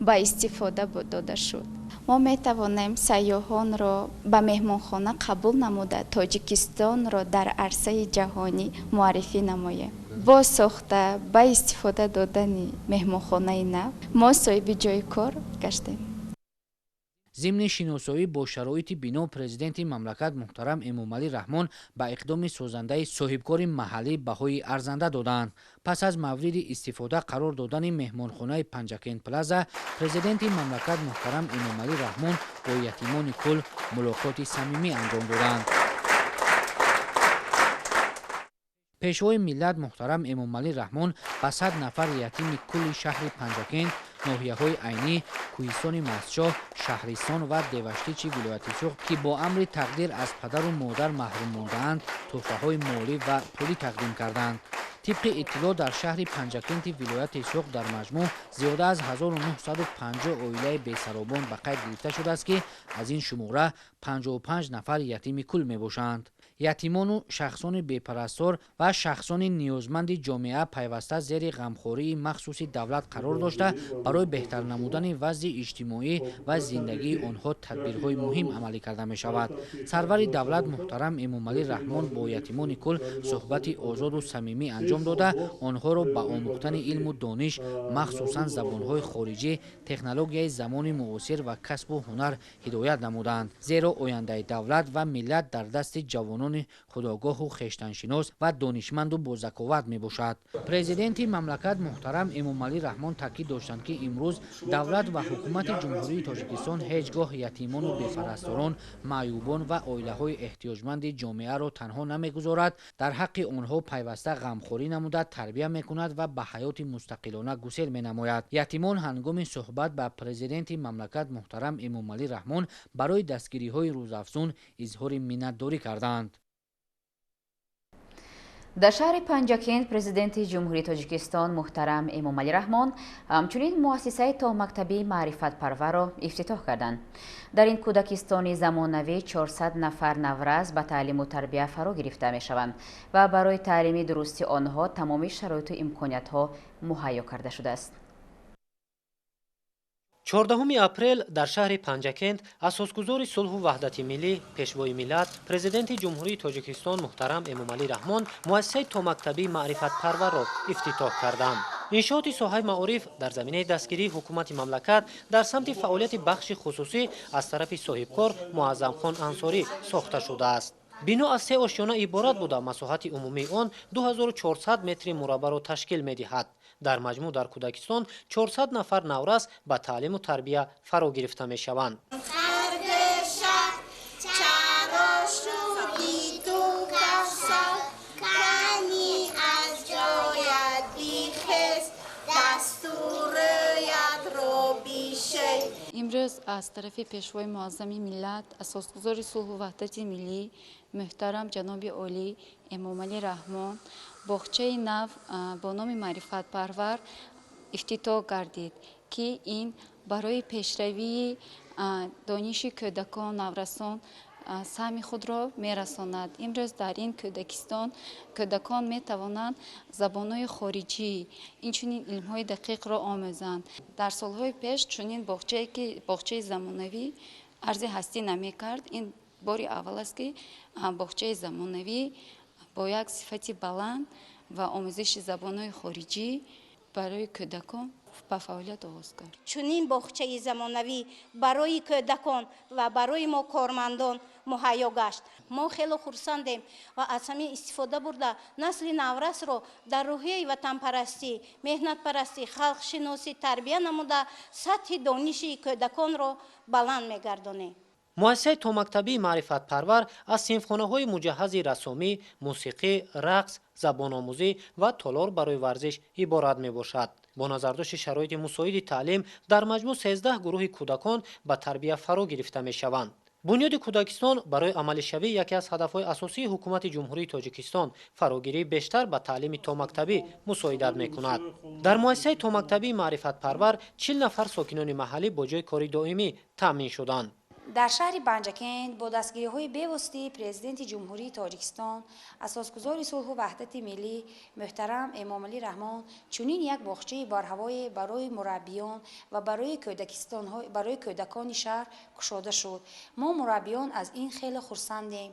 ба истифода дода шуд. Мо метавонем сайёҳонро ба меҳмонхона қабул намуда Тоҷикистонро дар арсаи ҷаҳонӣ муаррифӣ намоем. Бо сохта ба истифода додани меҳмонхонаи нав мо соҳиби ҷойи кор гаштем. Зимни шиносоӣ бо шароити бино президенти мамлакат муҳтарам Эмомалӣ Раҳмон ба иқдоми созандаи соҳибкори маҳаллӣ баҳои арзанда доданд. Пас аз мавриди истифода қарор додани меҳмонхонаи Панҷакент Плаза, президенти мамлакат муҳтарам Эмомалӣ Раҳмон бо ятимони кул мулоқоти самимӣ анҷом доданд. Пешвои миллат муҳтарам Эмомалӣ Раҳмон ба 100 нафар ятими кулли шаҳри Панҷакент, ноҳияҳои Айнӣ, Кӯҳистони Мастчоҳ, Шаҳристон ва Деваштичи вилояти Суғд, ки бо амри тақдир аз падару модар маҳрум мондаанд, тӯҳфаҳои молӣ ва пулӣ тақдим карданд. Тибқи иттилоъ дар шаҳри Панҷакенти вилояти Суғд дар маҷмӯъ зиёда аз 1950 оилаи бесаробон ба қайд гирифта шудааст, ки аз ин шумора 55 нафар ятими кул мебошанд. Ятимону шахсони бепарастор ва шахсони ниёзманди ҷомеа пайваста зери ғамхории махсуси давлат қарор дошта, барои беҳтар намудани вазъи иҷтимоӣ ва зиндагии онҳо тадбирҳои муҳим амалӣ карда мешавад. Сарвари давлат муҳтарам Эмомалӣ Раҳмон бо ятимони кул суҳбати озоду самимӣ анҷом дода, онҳоро ба омӯхтани илму дониш, махсусан забонҳои хориҷӣ, технологияи замони муосир ва касбу ҳунар ҳидоят намуданд. Зеро ояндаи давлат ва миллат дар дасти ҷавонони инсони худогоҳу хештаншинос ва донишманду бозаковат мебошад. Президенти мамлакат муҳтарам Эмомалӣ Раҳмон таъкид доштанд, ки имрӯз давлат ва ҳукумати Ҷумҳурии Тоҷикистон ҳеҷ гоҳ ятимону бепарасторон, маъюбон ва оилаҳои эҳтиёҷманди ҷомеаро танҳо намегузорад, дар ҳаққи онҳо пайваста ғамхорӣ намуда, тарбия мекунад ва ба ҳаёти мустақилона гусел менамояд. Ятимон ҳангоми суҳбат ба президенти мамлакат муҳтарам Эмомалӣ Раҳмон барои дастгириҳои рӯзафзун изҳори миннатдорӣ карданд. Дар шаҳри Панҷакент Президенти Ҷумҳурии Тоҷикистон муҳтарам Эмомалӣ Раҳмон ҳамчунин муассисаи томактабии маърифатпарварро ифтитоҳ карданд. Дар ин кӯдакистони замонавӣ 400 нафар наврас ба таълиму тарбия фаро гирифта мешаванд ва барои таълими дурусти онҳо тамоми шароиту имкониятҳо муҳайё карда шудааст. 14 апрел дар шаҳри Панҷакент асосгузори сулҳу ваҳдати миллӣ, Пешвои миллат, Президенти Ҷумҳурии Тоҷикистон муҳтарам Эмомалӣ Раҳмон муассисаи томактабии маърифатпарварро ифтитоҳ карданд. Иншооти соҳаи маориф дар заминаи дастгирии ҳукумати мамлакат дар самти фаъолияти бахши хусусӣ аз тарафи соҳибкор Муаззамхон Ансорӣ сохта шудааст. Бино аз се ошёна иборат буда, масоҳати умумии он 2400 метри мураббаро ташкил медиҳад. Дар маҷмӯъ дар кӯдакистон 400 нафар наврас ба таълиму тарбия фаро гирифта мешаванд. Имрӯз аз тарафи Пешвои муаззами миллат, асосгузори сулҳу ваҳдати миллӣ, муҳтарам ҷаноби олӣ Эмомалӣ Раҳмон боғчаи нав бо номи маърифатпарвар ифтитоҳ гардид, ки ин барои пешравии дониши кӯдакон, наврасон саҳми худро мерасонад. Имрӯз дар ин кӯдакистон кӯдакон метавонанд забонҳои хориҷӣ, инчунин илмҳои дақиқро омӯзанд. Дар солҳои пеш чунин боғчае, ки боғчаи замонавӣ арзи ҳастӣ намекард, ин бори аввал аст, ки боғчаи замонавӣ бо як сифати баланд ва омӯзиши забонҳои хориҷӣ барои кӯдакон ба фаъолият оғоз кард. Чунин боғчаи замонавӣ барои кӯдакон ва барои мо кормандон муҳайё гашт. Мо хело хурсандем ва аз ҳамин истифода бурда насли наврасро дар рӯҳияи ватанпарастӣ, меҳнатпарастӣ, халқшиносӣ тарбия намуда, сатҳи дониши кӯдаконро баланд мегардонем. Муассисаи томактабии маърифатпарвар аз синфхонаҳои муҷаҳҳази рассомӣ, мусиқӣ, рақс, забономӯзӣ ва толор барои варзиш иборат мебошад. Бо назардошти шароити мусоиди таълим дар маҷмӯъ 13 гурӯҳи кӯдакон ба тарбия фаро гирифта мешаванд. Бунёди кӯдакистон барои амалишавӣ яке аз ҳадафҳои асосии ҳукумати Ҷумҳурии Тоҷикистон фарогирии бештар ба таълими томактабӣ мусоидат мекунад. Дар муассисаи томактабии маърифатпарвар 40 нафар сокинони маҳаллӣ бо ҷойи кори доимӣ таъмин шуданд. Дар шаҳри Панҷакент бо дастгириҳои бевоситаи Президенти Ҷумҳурии Тоҷикистон, асосгузори сулҳу ваҳдати миллӣ муҳтарам Эмомалӣ Раҳмон чунин як боғчаи барҳавое барои мураббиён ва барои кӯдакони шаҳр кушода шуд. Мо мураббиён аз ин хеле хурсандем.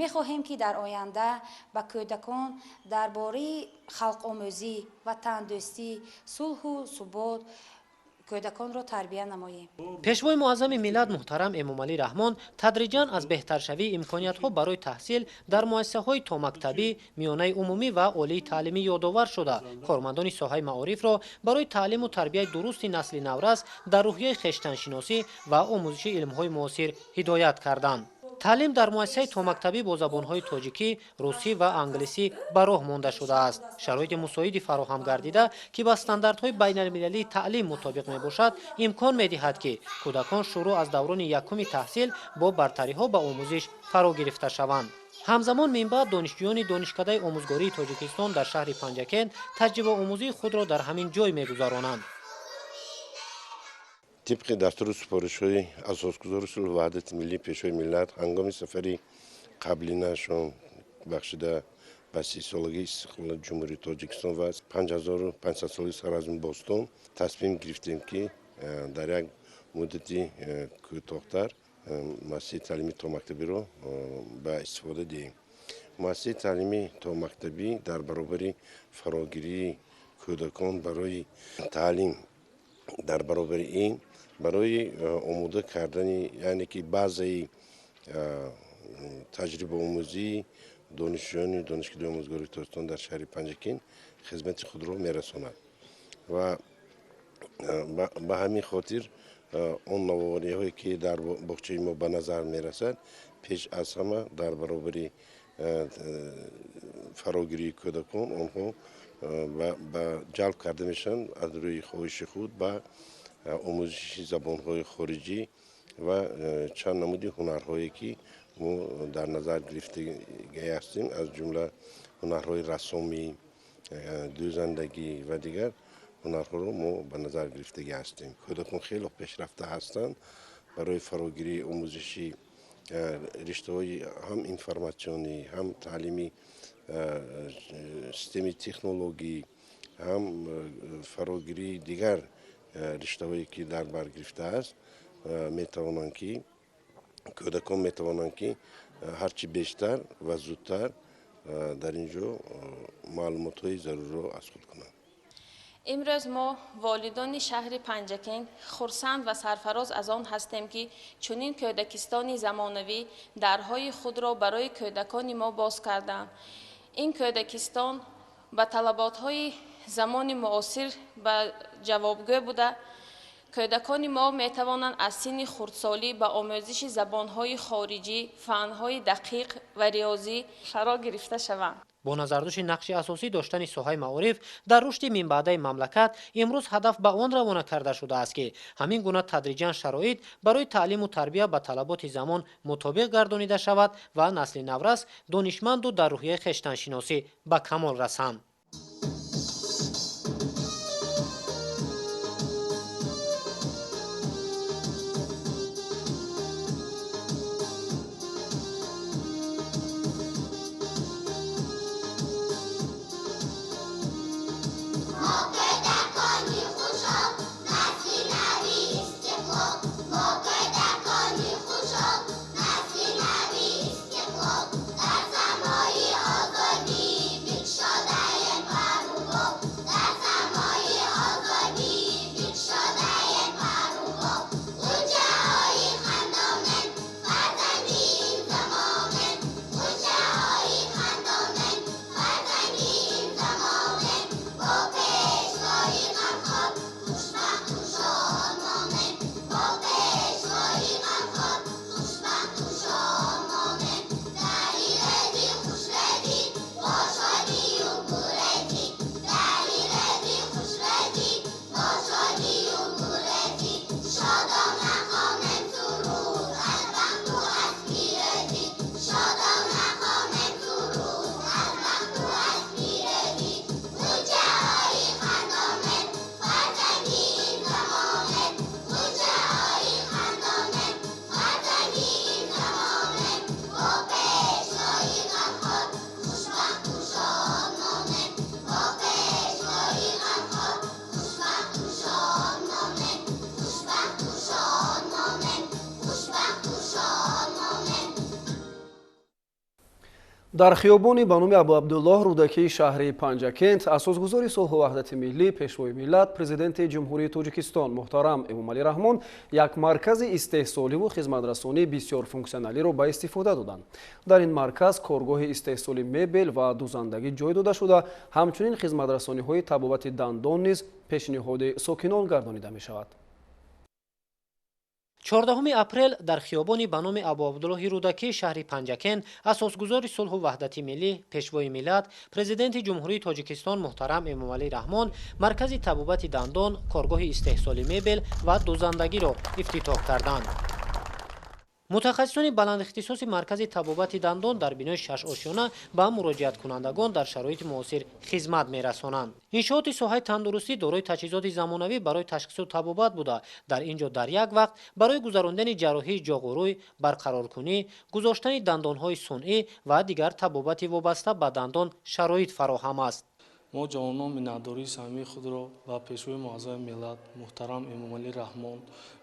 Мехоҳем, ки дар оянда ба кӯдакон дар бораи халқомӯзӣ, ватандӯстӣ, сулҳу субот кӯдаконро тарбия намоем. Пешвои муаззами миллат муҳтарам Эмомалӣ Раҳмон тадриҷан аз беҳтаршавии имкониятҳо барои таҳсил дар муассисаҳои томактабӣ, миёнаи умумӣ ва олии таълимӣ ёдовар шуда, кормандони соҳаи маорифро барои таълиму тарбияи дурусти насли наврас дар рӯҳияи хештаншиносӣ ва омӯзиши илмҳои муосир ҳидоят карданд. Таълим дар муассисаи томактабӣ бо забонҳои тоҷикӣ, русӣ ва англисӣ ба роҳ монда шудааст. Шароити мусоиди фароҳам гардида, ки ба стандартҳои байналмилалии таълим мутобиқ мебошад, имкон медиҳад, ки кӯдакон шурӯъ аз даврони якуми таҳсил бо бартариҳо ба омӯзиш фаро гирифта шаванд. Ҳамзамон минбаъд донишҷӯёни Донишкадаи омӯзгории Тоҷикистон дар шаҳри Панҷакент таҷрибаомӯзии худро дар ҳамин ҷой мегузаронанд. Тибқи дастуру супоришҳои асосгузори сулҳу ваҳдати миллӣ, Пешвои миллат, ҳангоми сафари қаблинашон бахшида ба 30-солагии истиқлолияти Ҷумҳурии Тоҷикистон ва 5500-солагии Саразми бостон тасмим гирифтем, ки дар як муддати кӯтоҳтар муассисаи таълимии томактабиро ба истифода диҳем. Муассисаи таълимии томактабӣ дар баробари фарогирии кӯдакон барои таълим, дар баробари ин барои омода кардани, яъне ки базаи Таҷрибаомӯзии донишҷӯёни Донишкадаи омӯзгории Тоҷикистон дар шаҳри Панҷакент хизмати худро мерасонад ва ба ҳамин хотир он навовариҳое ки дар боғчаи мо ба назар мерасад, пеш аз ҳама дар баробари фарогирии кӯдакон онҳо ба ҷалб карда мешаванд аз рӯи хоҳиши худ ба омӯзиши забонҳои хориҷӣ ва чанд намуди ҳунарҳое ки мо дар назар гирифтагӣ ҳастем, аз ҷумла ҳунарҳои рассомӣ, дӯзандагӣ ва дигар ҳунарҳоро мо ба назар гирифтагӣ ҳастем. Кӯдакон хеле пешрафта ҳастанд барои фарогирии омӯзиши риштаҳои ҳам информатсионӣ, ҳам таълими системаи технологӣ, ҳам фарогирии дигар риштаҳое ки дар бар гирифтааст, метавонанд ки кӯдакон метавонанд ки ҳарчи бештар ва зудтар дар ин ҷо маълумотҳои зарурро аз худ кунанд. Имрӯз мо волидони шаҳри Панҷакент хурсанд ва сарфароз аз он ҳастем, ки чунин кӯдакистони замонавӣ дарҳои худро барои кӯдакони мо боз карданд. Ин кӯдакистон ба талаботҳои замони муосир ба ҷавобгӯ буда, кӯдакони мо метавонанд аз синни хурдсолӣ ба омӯзиши забонҳои хориҷӣ, фанҳои дақиқ ва риёзӣ фаро гирифта шаванд. Бо назардошти нақши асосӣ доштани соҳаи маориф дар рушди минбаъдаи мамлакат, имрӯз ҳадаф ба он равона карда шудааст, ки ҳамин гуна тадриҷан шароит барои таълиму тарбия ба талаботи замон мутобиқ гардонида шавад ва насли наврас донишманду дар рӯҳияи хештаншиносӣ ба камол расанд. Дар хиёбони ба номи Абуабдуллоҳ Рӯдакии шаҳри Панҷакент асосгузори сулҳу ваҳдати миллӣ, пешвои миллат, президенти Ҷумҳурии Тоҷикистон муҳтарам Эмомалӣ Раҳмон як маркази истеҳсоливу хизматрасонии бисёрфунксионалиро ба истифода доданд. Дар ин марказ коргоҳи истеҳсоли мебел ва дӯзандагӣ ҷой дода шуда, ҳамчунин хизматрасониҳои табобати дандон низ пешниҳоди сокинон гардонида мешавад. 14 апрел дар хиёбони ба номи Абуабдуллоҳи Рӯдакӣ шаҳри Панҷакент асосгузори сулҳу ваҳдати миллӣ, пешвои миллат, президенти Ҷумҳурии Тоҷикистон муҳтарам Эмомалӣ Раҳмон маркази табобати дандон, коргоҳи истеҳсоли мебел ва дӯзандагиро ифтитоҳ карданд. Мутахассисони баландихтисоси маркази табобати дандон дар бинои шашошёна ба муроҷиаткунандагон дар шароити муосир хизмат мерасонанд. Иншооти соҳаи тандурустӣ дорои таҷҳизоти замонавӣ барои ташхису табобат буда, дар ин ҷо дар як вақт барои гузарондани ҷарроҳии ҷоғурӯй, барқароркунӣ, гузоштани дандонҳои сунъӣ ва дигар табобати вобаста ба дандон шароит фароҳам аст. Мо ҷавонон миннатдории самимии худро ба пешвои муаззами миллат муҳтарам Эмомалӣ Раҳмон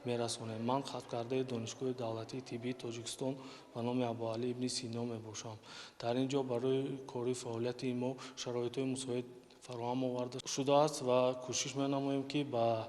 мерасонем. Ман хаткардаи Донишгоҳи давлатии тиббии Тоҷикистон ба номи Абуалӣ ибни Сино мебошам. Дар ин ҷо барои кори фаъолияти мо шароитҳои мусоид фароҳам оварда шудааст ва кӯшиш менамоем, ки ба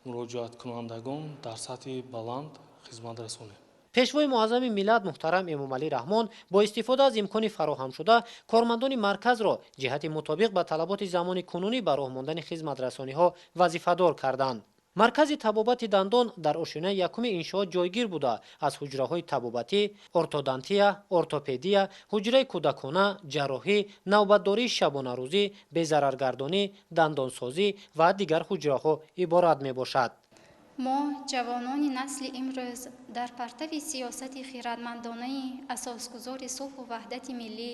муроҷиаткунандагон дар сатҳи баланд хизмат расонем. Пешвои муаззами миллат муҳтарам Эмомалӣ Раҳмон бо истифода аз имкони фароҳамшуда кормандони марказро ҷиҳати мутобиқ ба талаботи замони кунунӣ ба роҳ мондани хизматрасониҳо вазифадор карданд. Маркази табобати дандон дар ошёнаи якуми иншоот ҷойгир буда, аз ҳуҷраҳои табобатӣ, ортодонтия, ортопедия, ҳуҷраи кӯдакона, ҷарроҳӣ, навбатдории шабонарӯзӣ, безараргардонӣ, дандонсозӣ ва дигар ҳуҷраҳо иборат мебошад. Мо, ҷавонони насли имрӯз, дар партави сиёсати хирадмандонаи асосгузори сулҳу ваҳдати миллӣ,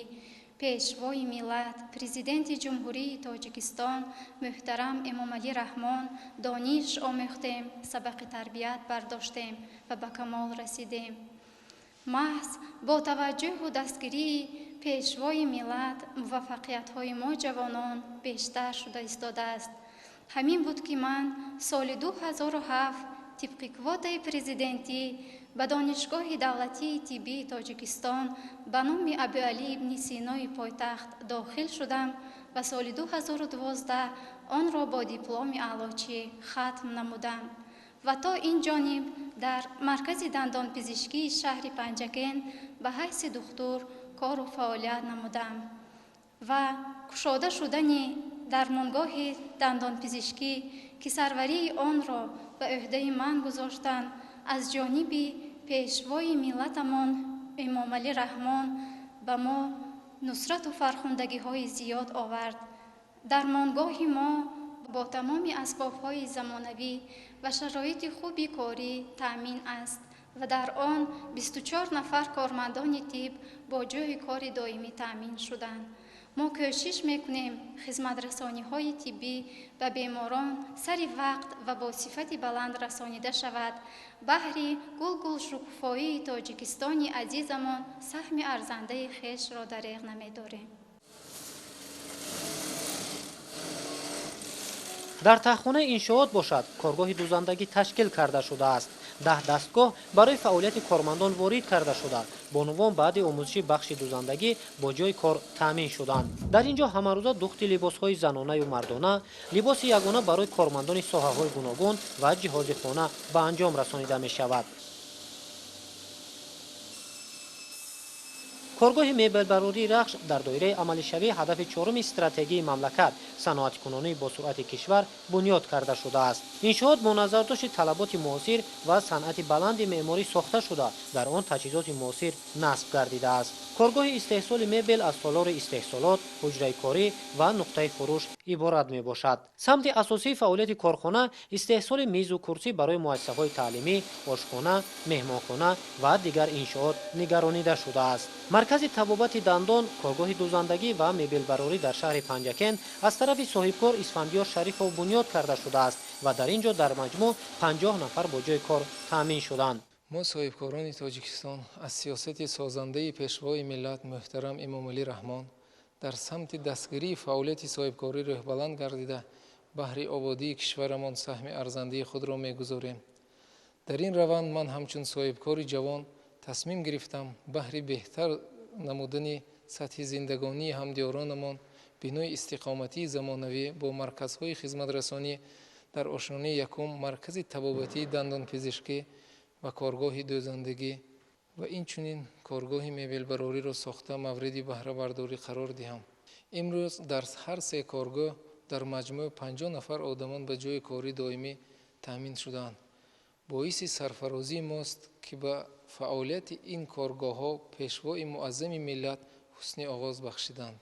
Пешвои миллат, Президенти Ҷумҳурии Тоҷикистон муҳтарам Эмомалӣ Раҳмон дониш омӯхтем, сабақи тарбият бардоштем ва ба камол расидем. Маҳз бо таваҷҷӯҳу дастгирии Пешвои миллат муваффақиятҳои мо ҷавонон бештар шуда истодааст. Ҳамин буд, ки ман соли 2007 тибқи квотаи президентӣ ба Донишгоҳи давлатии тиббии Тоҷикистон ба номи Абуалӣ ибни Синои пойтахт дохил шудам ва соли 2012 онро бо дипломи аълочӣ хатм намудам. Ва то ин ҷониб дар Маркази дандонпизишкии шаҳри Панҷакент ба ҳайси духтур кору фаъолият намудам. Ва кушода шудани дармонгоҳи дандонпизишкӣ, ки сарварии онро ба ӯҳдаи ман гузоштанд, аз ҷониби Пешвои миллатамон Эмомалӣ Раҳмон ба мо нусрату фархундагиҳои зиёд овард. Дармонгоҳи мо бо тамоми асбобҳои замонавӣ ва шароити хуби корӣ таъмин аст ва дар он 24 нафар кормандони тиб бо ҷойи кори доимӣ таъмин шуданд. Мо кӯшиш мекунем хизматрасониҳои тиббӣ ба беморон сари вақт ва бо сифати баланд расонида шавад. Баҳри гулгул шукуфоии Тоҷикистони азизамон саҳми арзандаи хешро дареғ намедорем. Дар таҳхонаи иншоот бошад, коргоҳи дузандагӣ ташкил карда шудааст. 10 дастгоҳ барои фаъолияти кормандон ворид карда шуда, бонувон баъди омӯзиши бахши дузандагӣ бо ҷойи кор таъмин шуданд. Дар ин ҷо ҳамарӯза духти либосҳои занонаю мардона, либоси ягона барои кормандони соҳаҳои гуногун ва ҷиҳози хона ба анҷом расонида мешавад. Коргоҳи мебелбарории Рахш дар доираи амалишавии ҳадафи чоруми стратегии мамлакат саноаткунонии бо суръати кишвар бунёд карда шудааст. Иншоот бо назардошти талаботи муосир ва санъати баланди меъморӣ сохта шуда, дар он таҷҳизоти муосир насб гардидааст. Коргоҳи истеҳсоли мебел аз толори истеҳсолот, ҳуҷраи корӣ ва нуқтаи фурӯш иборат мебошад. Самти асосии фаъолияти корхона истеҳсоли мизу курсӣ барои муассисаҳои таълимӣ, ошхона, меҳмонхона ва дигар иншоот нигаронида шудааст. Маркази табобати дандон, коргоҳи дузандагӣ ва мебелбарорӣ дар шаҳри Панҷакент аз тарафи соҳибкор Исфандиёр Шарифов бунёд карда шудааст ва дар ин ҷо дар маҷмӯъ 50 нафар бо ҷойи кор таъмин шуданд. Мо соҳибкорони Тоҷикистон аз сиёсати созандаи Пешвои миллат муҳтарам Эмомалӣ Раҳмон дар самти дастгирии фаъолияти соҳибкорӣ рӯҳбаланд гардида, баҳри ободии кишварамон саҳми арзандаи худро мегузорем. Дар ин раванд ман ҳамчун соҳибкори ҷавон тасмим гирифтам баҳри беҳтар намудани сатҳи зиндагонии ҳамдиёронамон бинои истиқоматии замонавӣ бо марказҳои хизматрасонӣ дар ошёнаи якум, маркази табобатии дандонпизишкӣ ва коргоҳи дӯзандагӣ ва инчунин коргоҳи мебелбарориро сохта мавриди баҳрабардорӣ қарор диҳам. Имрӯз дар ҳар се коргоҳ дар маҷмӯъ 50 нафар одамон ба ҷойи кори доимӣ таъмин шудаанд. Боиси сарфарозии мост, ки ба фаъолияти ин коргоҳҳо Пешвои муаззами миллат ҳусни оғоз бахшиданд.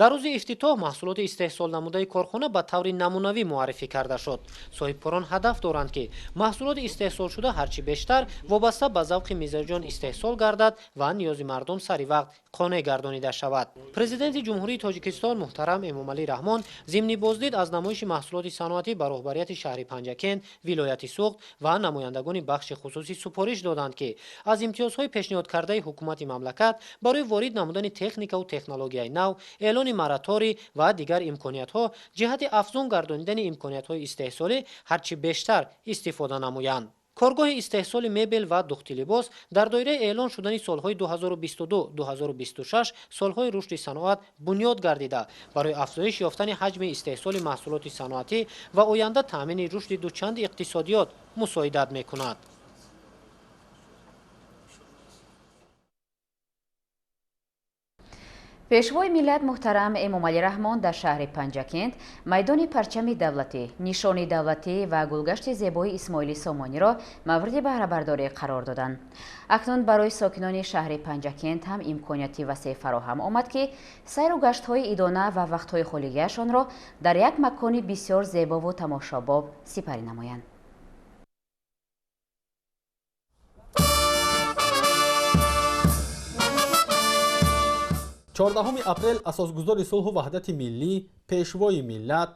Дар рӯзи ифтитоҳ маҳсулоти истеҳсолнамудаи корхона ба таври намунавӣ муаррифӣ карда шуд. Соҳибкорон ҳадаф доранд, ки маҳсулоти истеҳсолшуда ҳарчи бештар вобаста ба завқи мизоҷон истеҳсол гардад ва ниёзи мардум сари вақт қонеъ гардонида шавад. Президенти Ҷумҳурии Тоҷикистон муҳтарам Эмомалӣ Раҳмон зимни боздид аз намоиши маҳсулоти саноатӣ ба роҳбарияти шаҳри Панҷакент, вилояти Суғд ва намояндагони бахши хусусӣ супориш доданд, ки аз имтиёзҳои пешниҳодкардаи ҳукумати мамлакат барои ворид намудани техникаву технологияи нав, эълони мораторий ва дигар имкониятҳо ҷиҳати афзун гардонидани имкониятҳои истеҳсолӣ ҳарчи бештар истифода намоянд. Коргоҳи истеҳсоли мебел ва духти либос дар доираи эълон шудани солҳои 2022-2026 солҳои рушди саноат бунёд гардида, барои афзоиш ёфтани ҳаҷми истеҳсоли маҳсулоти саноатӣ ва оянда таъмини рушди дучанди иқтисодиёт мусоидат мекунад. Пешвои миллат муҳтарам Эмомалӣ Раҳмон дар шаҳри Панҷакент майдони парчами давлатӣ, нишони давлатӣ ва гулгашти зебои Исмоили Сомониро мавриди баҳрабардорӣ қарор доданд. Акнун барои сокинони шаҳри Панҷакент ҳам имконияти васеъ фароҳам омад, ки сайру гаштҳои идона ва вақтҳои холигиашонро дар як макони бисёр зебову тамошобоб сипарӣ намоянд. 14 апрел асосгузори сулҳу ваҳдати миллӣ, пешвои миллат,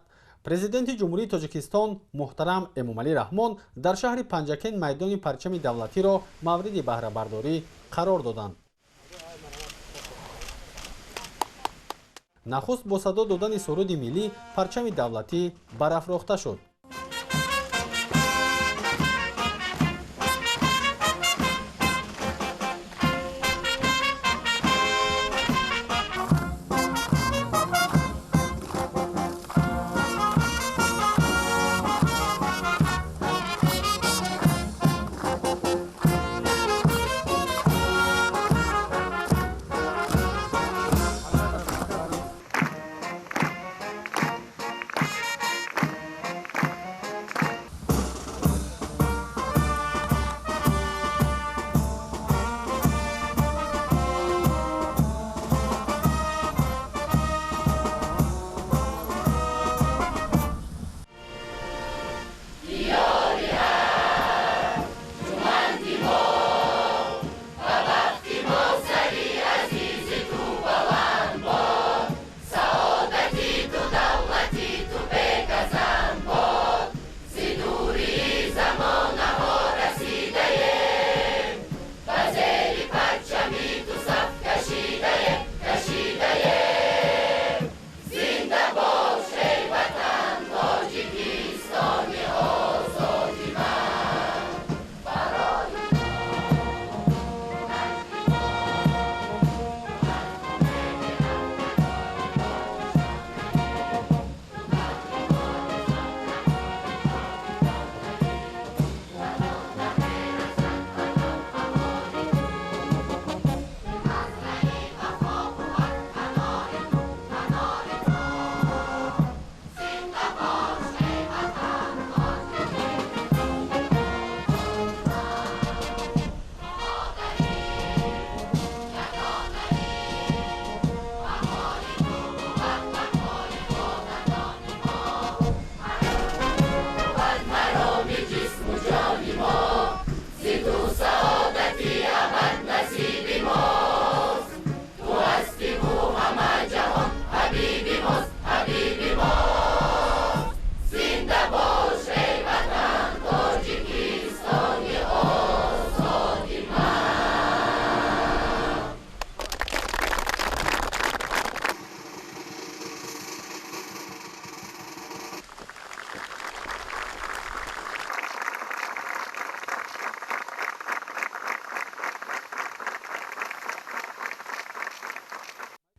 президенти Ҷумҳурии Тоҷикистон муҳтарам Эмомалӣ Раҳмон дар шаҳри Панҷакент майдони парчами давлатиро мавриди баҳрабардорӣ қарор доданд. Нахуст бо садо додани суруди миллӣ парчами давлатӣ барафрохта шуд.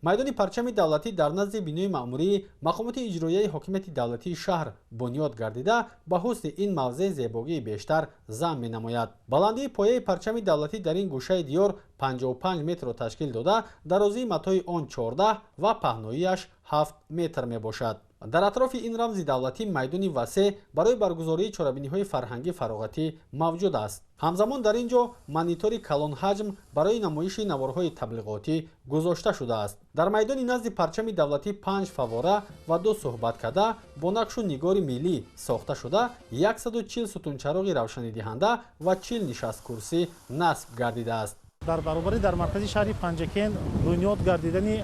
Майдони парчами давлатӣ дар назди бинои маъмурии мақомоти иҷроияи ҳокимияти давлатии шаҳр бунёд гардида, ба ҳусни ин мавзеъ зебогии бештар зам менамояд. Баландии пояи парчами давлатӣ дар ин гӯшаи диёр 55 метрро ташкил дода, дарозии матои он 14 ва паҳноияш 7 метр мебошад. Дар атрофи ин рамзи давлатӣ майдони васеъ барои баргузории чорабиниҳои фарҳангӣ фароғатӣ мавҷуд аст. Ҳамзамон дар ин ҷо монитори калонҳаҷм барои намоиши наворҳои таблиғотӣ гузошта шудааст. Дар майдони назди парчами давлатӣ 5 фаввора ва 2 суҳбаткада бо нақшу нигори миллӣ сохта шуда, 140 сутунчароғи равшанидиҳанда ва 40 нишасткурсӣ насб гардидааст. Дар баробари дар маркази шаҳри Панҷакент бунёд гардидани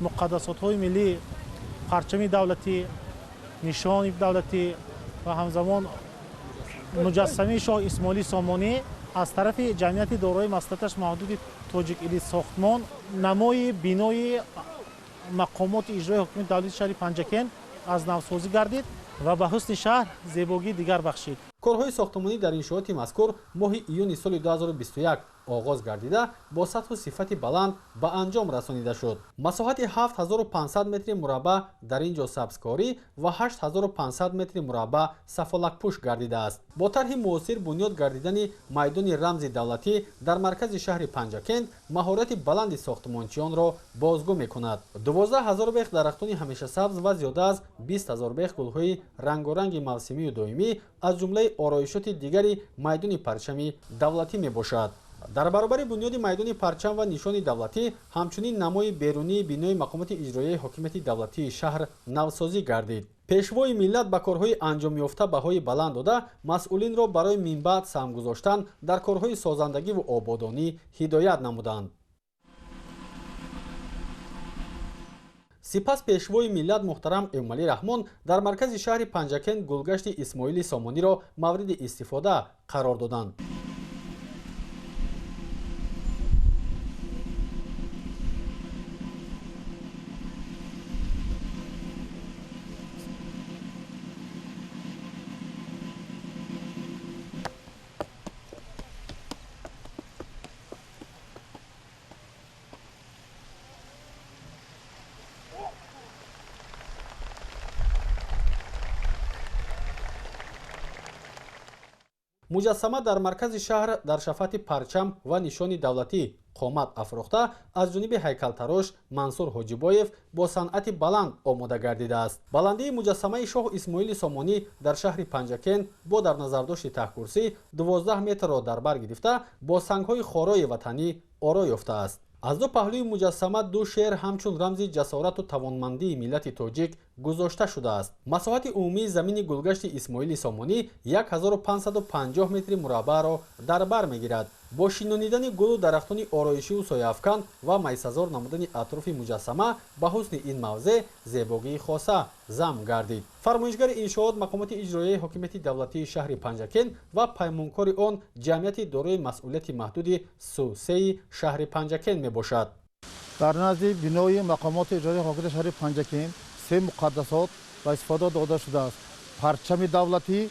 муқаддасотҳои миллӣ, парчами давлатӣ, нишони давлатӣ ва ҳамзамон муҷассамаи шоҳ Исмоили Сомонӣ аз тарафи ҷамъияти дорои маслиҳаташ маҳдуди Тоҷик Элит сохтмон намои бинои мақомоти иҷрои ҳокимияти давлатии шаҳри Панҷакент аз навсозӣ гардид ва ба ҳусни шаҳр зебогии дигар бахшид. Корҳои сохтмонӣ дар иншооти мазкур моҳи июни соли 2021 Оғоз гардида, бо сатҳу сифати баланд ба анҷом расонида шуд. Масоҳати 7500 метри мураббаъ дар ин ҷо сабзкорӣ ва 8500 метри мураббаъ сафолакпӯш гардидааст. Бо тарҳи муосир бунёд гардидани майдони рамзи давлатӣ дар маркази шаҳри Панҷакент маҳорати баланди сохтмончиёнро бозгӯ мекунад. 12 000 бех дарахтони ҳамешасабз ва зиёда аз 20 000 бех гулҳои рангоранги мавсимию доимӣ аз ҷумлаи ороишоти дигари майдони парчами давлатӣ мебошад. Дар баробари бунёди майдони парчам ва нишони давлатӣ, ҳамчунин намои берунии бинои мақомоти иҷроияи ҳокимияти давлатии шаҳр навсозӣ гардид. Пешвои миллат ба корҳои анҷомёфта баҳои баланд дода, масъулинро барои минбаъд саҳм гузоштан дар корҳои созандагиву ободонӣ ҳидоят намуданд. Сипас пешвои миллат муҳтарам Эмомалӣ Раҳмон дар маркази шаҳри Панҷакент гулгашти Исмоили Сомониро мавриди истифода қарор доданд. Муҷассама дар маркази шаҳр дар шафати парчам ва нишони давлатӣ қомат афрохта, аз ҷониби ҳайкалтарош Мансур Ҳоҷибоев бо санъати баланд омода гардидааст. Баландии муҷассамаи шоҳ Исмоили Сомонӣ дар шаҳри Панҷакент бо дар назардошти таҳкурсӣ 12 метрро дар бар гирифта, бо сангҳои хорои ватанӣ оро ёфтааст. Аз ду паҳлӯи муҷассама ду шер ҳамчун рамзи ҷасорату тавонмандии миллати тоҷик гузошта шудааст. Масоҳати умумии замини гулгашти Исмоили Сомонӣ 1550 метри мураббаъро дар бар мегирад. Бо шинонидани гулу дарахтони ороишиву сояафкан ва майсазор намудани атрофи муҷассама ба ҳусни ин мавзеъ зебогии хоса зам гардид. Фармоишгари иншоот мақомоти иҷроияи ҳокимияти давлатии шаҳри Панҷакент ва паймонкори он ҷамъияти дорои масъулияти маҳдуди Сусеи шаҳри Панҷакент мебошад. Дар назди бинои мақомоти иҷроияи ҳокимияти шаҳри Панҷакент се муқаддасот ба истифода дода шудааст: парчами давлатӣ,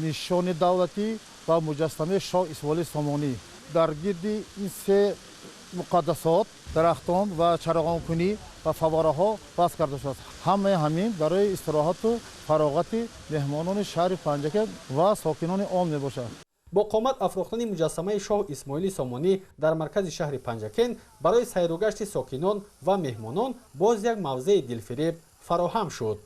нишони давлатӣ ва муҷассамаи шоҳ Исмоили Сомонӣ. Дар гирди ин се муқаддасот дарахтон ва чароғонкунӣ ва фаввораҳо баст карда шудааст. Ҳамаи ҳамин барои истироҳату фароғати меҳмонони шаҳри Панҷакент ва сокинони он мебошад. Бо қомат афрохтани муҷассамаи шоҳ Исмоили Сомонӣ дар маркази шаҳри Панҷакент барои сайругашти сокинон ва меҳмонон боз як мавзеи дилфиреб фароҳам шуд.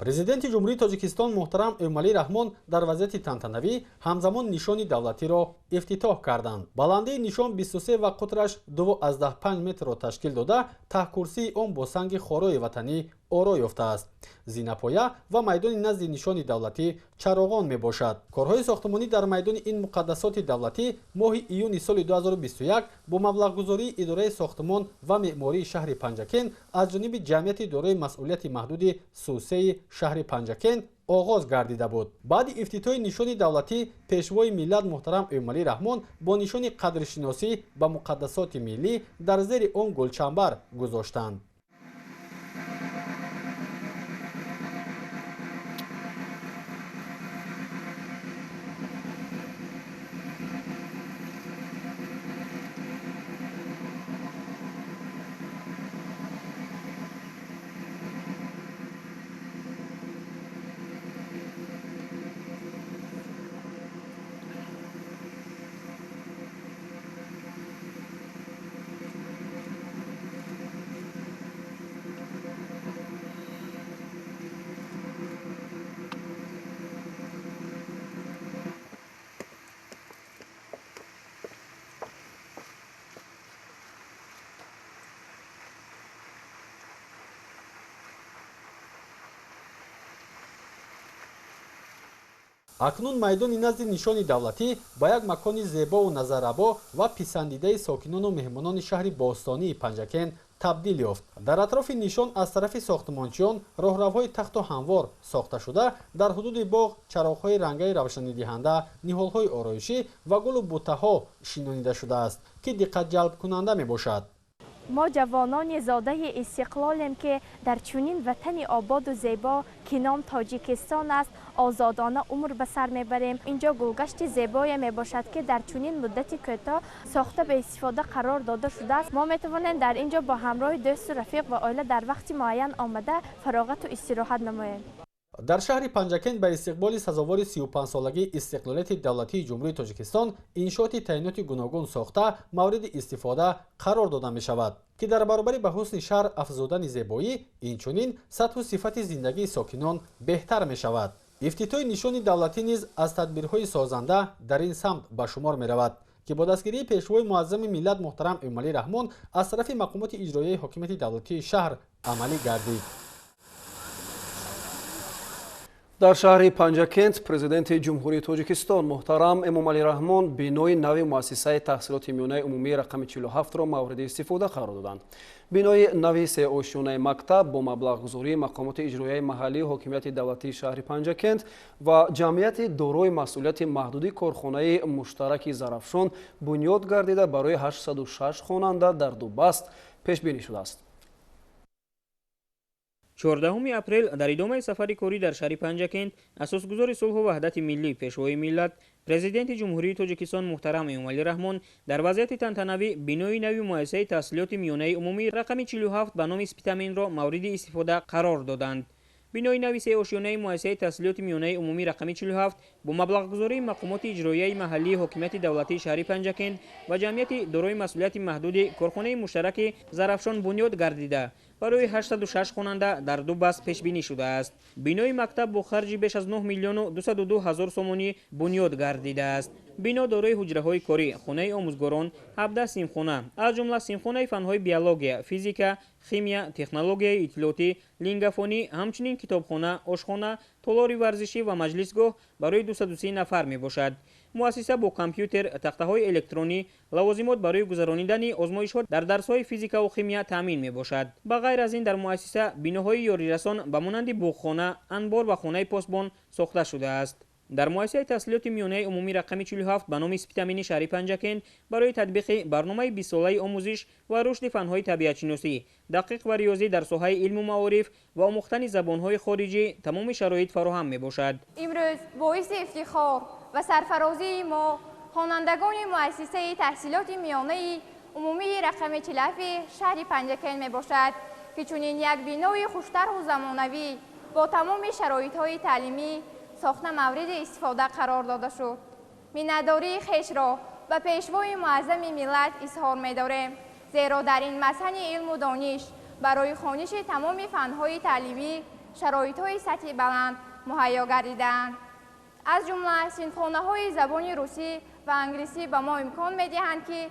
Президенти Ҷумҳурии Тоҷикистон муҳтарам Эмомалӣ Раҳмон дар вазъияти тантанавӣ ҳамзамон нишони давлатиро ифтитоҳ карданд. Баландии нишон 23 ва қутраш 2,5 метрро ташкил дода, таҳкурсии он бо санги хорои ватанӣ оро ёфтааст. Зинапоя ва майдони назди нишони давлатӣ чароғон мебошад. Корҳои сохтмонӣ дар майдони ин муқаддасоти давлатӣ моҳи июни соли 2021 бо маблағгузории идораи сохтмон ва меъмории шаҳри Панҷакент аз ҷониби ҷамъияти дорои масъулияти маҳдуди Сусеи шаҳри Панҷакент оғоз гардида буд. Баъди ифтитоҳи нишони давлатӣ пешвои миллат муҳтарам Эмомалӣ Раҳмон бо нишони қадршиносӣ ба муқаддасоти миллӣ дар зери он гулчамбар гузоштанд. Акнун майдони назди нишони давлатӣ ба як макони зебову назаррабо ва писандидаи сокинону меҳмонони шаҳри бостонии Панҷакент табдил ёфт. Дар атрофи нишон аз тарафи сохтмончиён роҳравҳои тахту ҳамвор сохта шуда, дар ҳудуди боғ чароғҳои рангаи равшанидиҳанда, ниҳолҳои ороишӣ ва гулу буттаҳо шинонида шудааст, ки диққатҷалбкунанда мебошад. Мо ҷавонони зодаи истиқлолем, ки дар чунин ватани ободу зебо, ки ном Тоҷикистон аст, озодона умр ба сар мебарем. Инҷо гулгашти зебое мебошад, ки дар чунин муддати кӯтоҳ сохта ба истифода қарор дода шудааст. Мо метавонем дар инҷо бо ҳамроҳи дӯсту рафиқ ва оила дар вақти муайян омада фароғату истироҳат намоем. Дар шаҳри Панҷакент ба истиқболи сазовори 35-солагии истиқлолияти давлатии Ҷумҳурии Тоҷикистон иншооти таъиноти гуногун сохта мавриди истифода қарор дода мешавад, ки дар баробари ба ҳусни шаҳр афзудани зебоӣ, инчунин сатҳу сифати зиндагии сокинон беҳтар мешавад. Ифтитоҳи нишони давлатӣ низ аз тадбирҳои созанда дар ин самт ба шумор меравад, ки бо дастгирии Пешвои муаззами миллат муҳтарам Эмомалӣ Раҳмон аз тарафи мақомоти иҷроияи ҳокимияти давлатии шаҳр амалӣ гардид. Дар шаҳри Панҷакент Президенти Ҷумҳурии Тоҷикистон муҳтарам Эмомалӣ Раҳмон бинои нави муассисаи таҳсилоти миёнаи умумии рақами 47-ро мавриди истифода қарор доданд. Бинои нави сеошёнаи мактаб бо маблағгузории мақомоти иҷроияи маҳаллии ҳокимияти давлатии шаҳри Панҷакент ва ҷамъияти дорои масъулияти маҳдуди корхонаи муштараки Зарафшон бунёд гардида барои 806 хонанда дар ду баст пешбинӣ шудааст. 14 апрел дар идомаи сафари корӣ дар шаҳри Панҷакент асосгузори сулҳу ваҳдати миллӣ, Пешвои миллат, Президенти Ҷумҳурии Тоҷикистон муҳтарам Эмомалӣ Раҳмон дар вазъияти тантанавӣ бинои нави муассисаи таҳсилоти миёнаи умумӣ рақами 47 ба номи Спитаменро мавриди истифода қарор доданд. Бинои нави сеошёнаи муассисаи таҳсилоти миёнаи умумӣ рақами 47 бо маблағгузории мақомоти иҷроияи маҳаллии ҳокимияти давлатии шаҳри Панҷакент ва ҷамъияти дорои масъулияти маҳдуди корхонаи муштараки Зарафшон бунёд гардида барои 806 хонанда дар ду баст пешбинӣ шудааст. Бинои мактаб бо харҷи беш аз 9 миллиону 202 ҳазор сомонӣ бунёд гардидааст. Бино дорои ҳуҷраҳои корӣ, хонаи омӯзгорон, 17 синфхона, аз ҷумла синфхонаи фанҳои биология, физика, химия, технологияи иттилоотӣ, лингафонӣ, ҳамчунин китобхона, ошхона, толори варзишӣ ва маҷлисгоҳ барои 230 нафар мебошад. Муассиса бо компютер, тахтаҳои электронӣ, лавозимот барои гузаронидани озмоишҳо дар дарсҳои физикаву химия таъмин мебошад. Ба ғайр аз ин дар муассиса биноҳои ёрирасон ба монанди буғхона, анбор ва хонаи посбон сохта шудааст. Дар муассисаи таҳсилоти миёнаи умумӣ рақами 47 ба номи Спитамини шаҳри Панҷакент барои татбиқи барномаи 20-солаи омӯзиш ва рушди фанҳои табиатшиносӣ, дақиқ ва риёзӣ дар соҳаи илму маориф ва омӯхтани забонҳои хориҷӣ тамоми шароит фароҳам мебошад. Имрӯз боиси ифтихор ва сарфарозии мо хонандагони муассисаи таҳсилоти миёнаи умумии рақами 47 шаҳри Панҷакент мебошад, ки чунин як бинои хуштарҳу замонавӣ бо тамоми шароитҳои таълимӣ сохта мавриди истифода қарор дода шуд. Миннатдории хешро ба Пешвои муаззами миллат изҳор медорем, зеро дар ин масҳани илму дониш барои хониши тамоми фанҳои таълимӣ шароитҳои сатҳи баланд муҳайё гардидаанд. Аз ҷумла синфхонаҳои забони русӣ ва англисӣ ба мо имкон медиҳанд, ки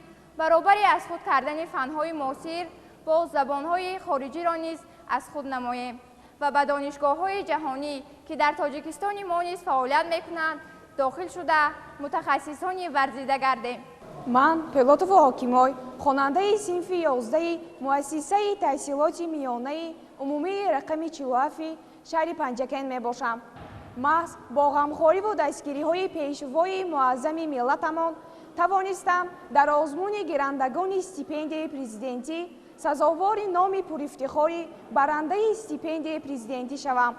баробари аз худ кардани фанҳои муосир боз забонҳои хориҷиро низ аз худ намоем ва ба донишгоҳҳои ҷаҳонӣ, ки дар Тоҷикистони мо низ фаъолият мекунанд, дохил шуда мутахассисони варзида гардем. Ман Пелотову Ҳокимой, хонандаи синфи 11 муассисаи таҳсилоти миёнаи умумии рақами 47 шаҳри Панҷакент мебошам. Маҳз бо ғамхориву дастгириҳои Пешвои муаззами миллатамон тавонистам дар озмуни гирандагони стипендияи президентӣ сазовори номи пурифтихори барандаи стипендияи президентӣ шавам.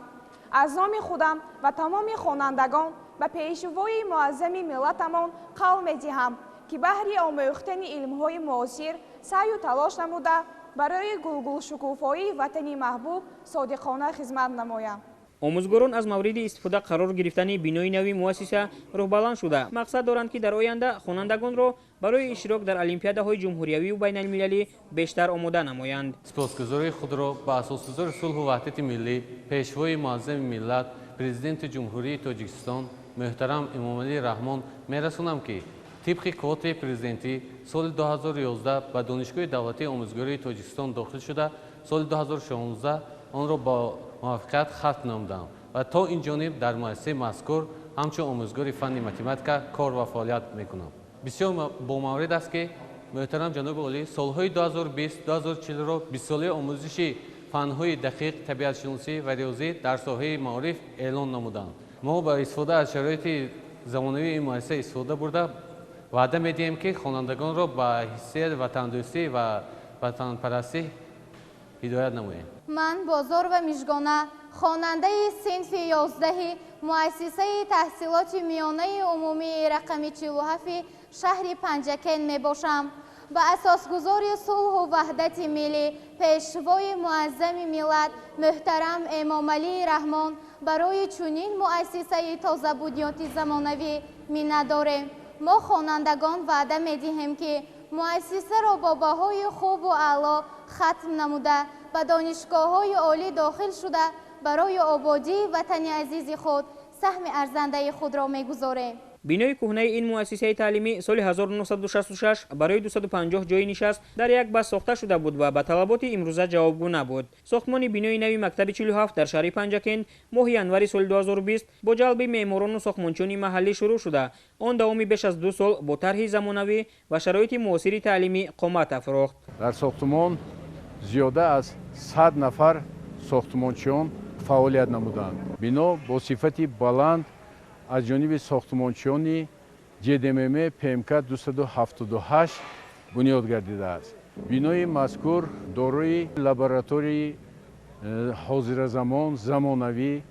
Аз номи худам ва тамоми хонандагон ба Пешвои муаззами миллатамон қавл медиҳам, ки баҳри омӯхтани илмҳои муосир саъю талош намуда барои гулгулшукуфоии ватани маҳбуб содиқона хизмат намоям. Омӯзгорон аз мавриди истифода қарор гирифтани бинои нави муассиса рӯҳбаланд шуда мақсад доранд, ки дар оянда хонандагонро барои иштирок дар олимпиадаҳои ҷумҳуриявию байналмилалӣ бештар омода намоянд. Сипосгузории худро ба асосгузори сулҳу ваҳдати миллӣ, Пешвои муаззами миллат, Президенти Ҷумҳурии Тоҷикистон муҳтарам Эмомалӣ Раҳмон мерасонам, ки тибқи квотаи президентӣ соли 2011 ба Донишгоҳи давлатии омӯзгории Тоҷикистон дохил шуда, соли 2016 онро бо муваффақият хатм намудам ва то ин ҷониб дар муассисаи мазкур ҳамчун омӯзгори фанни математика кор ва фаъолият мекунам. Бисёр бомаврид аст, ки муҳтарам ҷаноби олӣ солҳои 2020-2040-ро 20-солаи омӯзиши фанҳои дақиқ, табиатшиносӣ ва риёзӣ дар соҳаи маориф эълон намуданд. Мо ба истифода аз шароити замонавии ин муассиса истифода бурда ваъда медиҳем, ки хонандагонро ба ҳиссияти ватандӯстӣ ва ватанпарастӣ ҳидоят намоем. Ман Бозорова Мижгона, хонандаи синфи 11 муассисаи таҳсилоти миёнаи умумии рақами 47 шаҳри Панҷакент мебошам. Ба асосгузори сулҳу ваҳдати миллӣ, пешвои муаззами миллат муҳтарам Эмомалӣ Раҳмон барои чунин муассисаи тозабунёди замонавӣ миннатдорем. Мо хонандагон ваъда медиҳем, ки муассисаро бо баҳои хубу аъло хатм намуда, ба донишгоҳҳои олӣ дохил шуда, барои ободии ватани азизи худ саҳми арзандаи худро мегузорем. Бинои кӯҳнаи ин муассисаи таълимӣ соли 1966 барои 250 ҷойи нишаст дар як баст сохта шуда буд ва ба талаботи имрӯза ҷавобгӯ набуд. Сохтмони бинои нави мактаби 47 дар шаҳри Панҷакент моҳи январи соли 2020 бо ҷалби меъморону сохтмончиёни маҳаллӣ шурӯъ шуда, он давоми беш аз 2 сол бо тарҳи замонавӣ ва шароити муосири таълимӣ қомат афрохт. Дар сохтмон зиёда аз 100 нафар сохтмончиён фаъолият намуданд. Бино бо сифати баланд аз ҷониби сохтмончиёни ҷдмм ПМК 278 бунёд гардидааст. Бинои мазкур дорои лабораторияи ҳозиразамон, замонавӣ,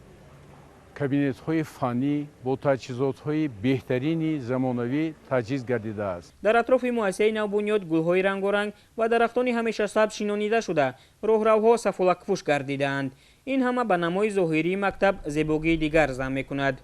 кабинетҳои фаннӣ бо таҷҳизотҳои беҳтарини замонавӣ таҷҳиз гардидааст. Дар атрофи муассисаи навбунёд гулҳои рангоранг ва дарахтони ҳамешасабз шинонида шуда, роҳравҳо сафолакпӯш гардидаанд. Ин ҳама ба намои зоҳирии мактаб зебогии дигар зам мекунад.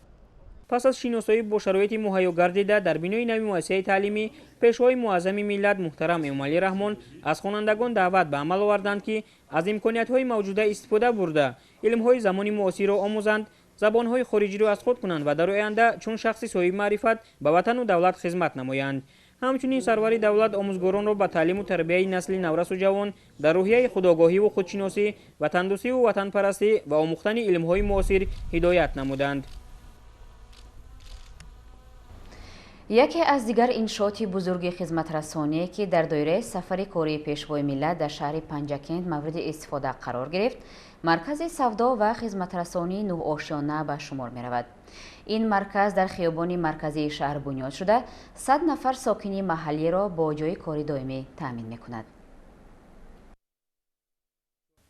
Пас аз шиносоӣ бо шароити муҳайё гардида дар бинои нави муассисаи таълимӣ, пешвои муаззами миллат муҳтарам Эмомалӣ Раҳмон аз хонандагон даъват ба амал оварданд, ки аз имкониятҳои мавҷуда истифода бурда, илмҳои замони муосирро омӯзанд, забонҳои хориҷиро аз худ кунанд ва дар оянда чун шахси соҳиби маърифат ба ватану давлат хизмат намоянд. Ҳамчунин сарвари давлат омӯзгоронро ба таълиму тарбияи насли наврасу ҷавон дар рӯҳияи худогоҳиву худшиносӣ, ватандӯстиву ватанпарастӣ ва омӯхтани илмҳои муосир ҳидоят намуданд. Яке аз дигар иншооти бузурги хизматрасоние, ки дар доираи сафари кории пешвои миллат дар шаҳри Панҷакент мавриди истифода қарор гирифт, маркази савдо ва хизматрасонии нӯҳошёна ба шумор меравад. Ин марказ дар хиёбони марказии шаҳр бунёд шуда, 100 нафар сокини маҳаллиро бо ҷойи кори доимӣ таъмин мекунад.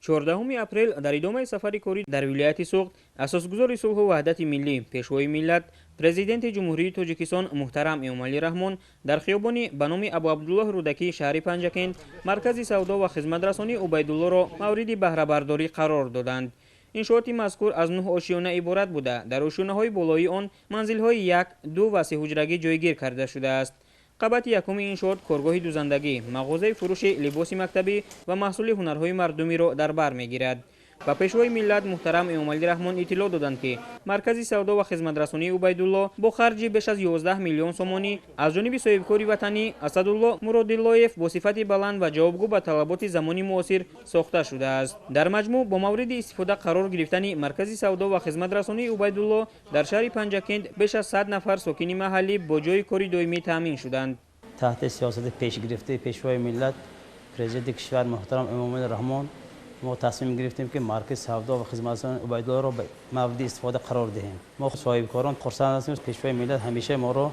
14 апрел дар идомаи сафари корӣ дар вилояти Суғд асосгузори сулҳу ваҳдати миллӣ, пешвои миллат, президенти Ҷумҳурии Тоҷикистон муҳтарам Эмомалӣ Раҳмон дар хиёбони ба номи Абуабдуллоҳ Рӯдакӣ шаҳри Панҷакент маркази савдо ва хизматрасонии Убайдуллоро мавриди баҳрабардорӣ қарор доданд. Иншооти мазкур аз 9 ошёна иборат буда, дар ошёнаҳои болоии он манзилҳои 1, 2 ва 3 ҳуҷрагӣ ҷойгир карда шудааст. Қабати якуми иншоот коргоҳи дузандагӣ, мағозаи фурӯши либоси мактабӣ ва маҳсули ҳунарҳои мардумиро дар бар мегирад. Ба пешвои миллат муҳтарам Эмомалӣ Раҳмон иттилоъ доданд, ки маркази савдо ва хизматрасонии Убайдулло бо харҷи беш аз 11 миллион сомонӣ аз ҷониби соҳибкори ватанӣ Асадулло Муродиллоев бо сифати баланд ва ҷавобгӯ ба талаботи замони муосир сохта шудааст. Дар маҷмӯъ бо мавриди истифода қарор гирифтани маркази савдо ва хизматрасонии Убайдулло дар шаҳри Панҷакент беш аз 100 нафар сокини маҳаллӣ бо ҷойи кори доимӣ таъмин шуданд. Таҳти сиёсати пешгирифтаи пешвои миллат, президенти кишвар муҳтарам Эмомалӣ Раҳмон мо тасмим гирифтем, ки маркази савдо ва хизматрасонии Убайдуллоро ба мавриди истифода қарор диҳем. Мо соҳибкорон хурсанд ҳастем, пешвои миллат ҳамеша моро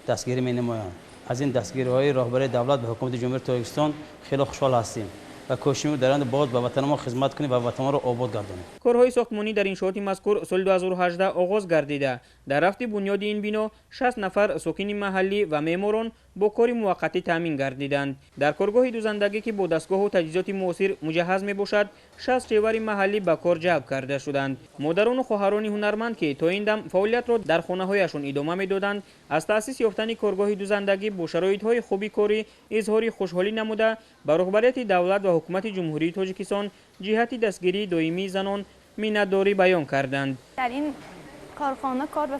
дастгирӣ менамоянд. Аз ин дастгириҳои роҳбарии давлат ба ҳукумати Ҷумҳурии Тоҷикистон хеле хушҳол ҳастем ва кӯшиш мекунем боз ба ватанамон хизмат кунем ва ватанамонро обод гардонем. Корҳои сохтмонӣ дар иншооти мазкур соли 2018 оғоз гардида, дар рафти бунёди ин бино 60 нафар сокини маҳаллӣ ва меъморон бо кори муваққатӣ таъмин гардиданд. Дар коргоҳи дузандагӣ, ки бо дастгоҳу таҷҳизоти муосир муҷаҳҳаз мебошад, 60 шевари маҳаллӣ ба кор ҷалб карда шуданд. Модарону хоҳарони ҳунарманд, ки то ин дам фаъолиятро дар хонаҳояшон идома медоданд, аз таъсис ёфтани коргоҳи дузандагӣ бо шароитҳои хуби корӣ изҳори хушҳолӣ намуда, ба роҳбарияти давлат ва ҳукумати Ҷумҳурии Тоҷикистон ҷиҳати дастгирии доимии занон миннатдорӣ баён карданд. Дар ин корхона кор ва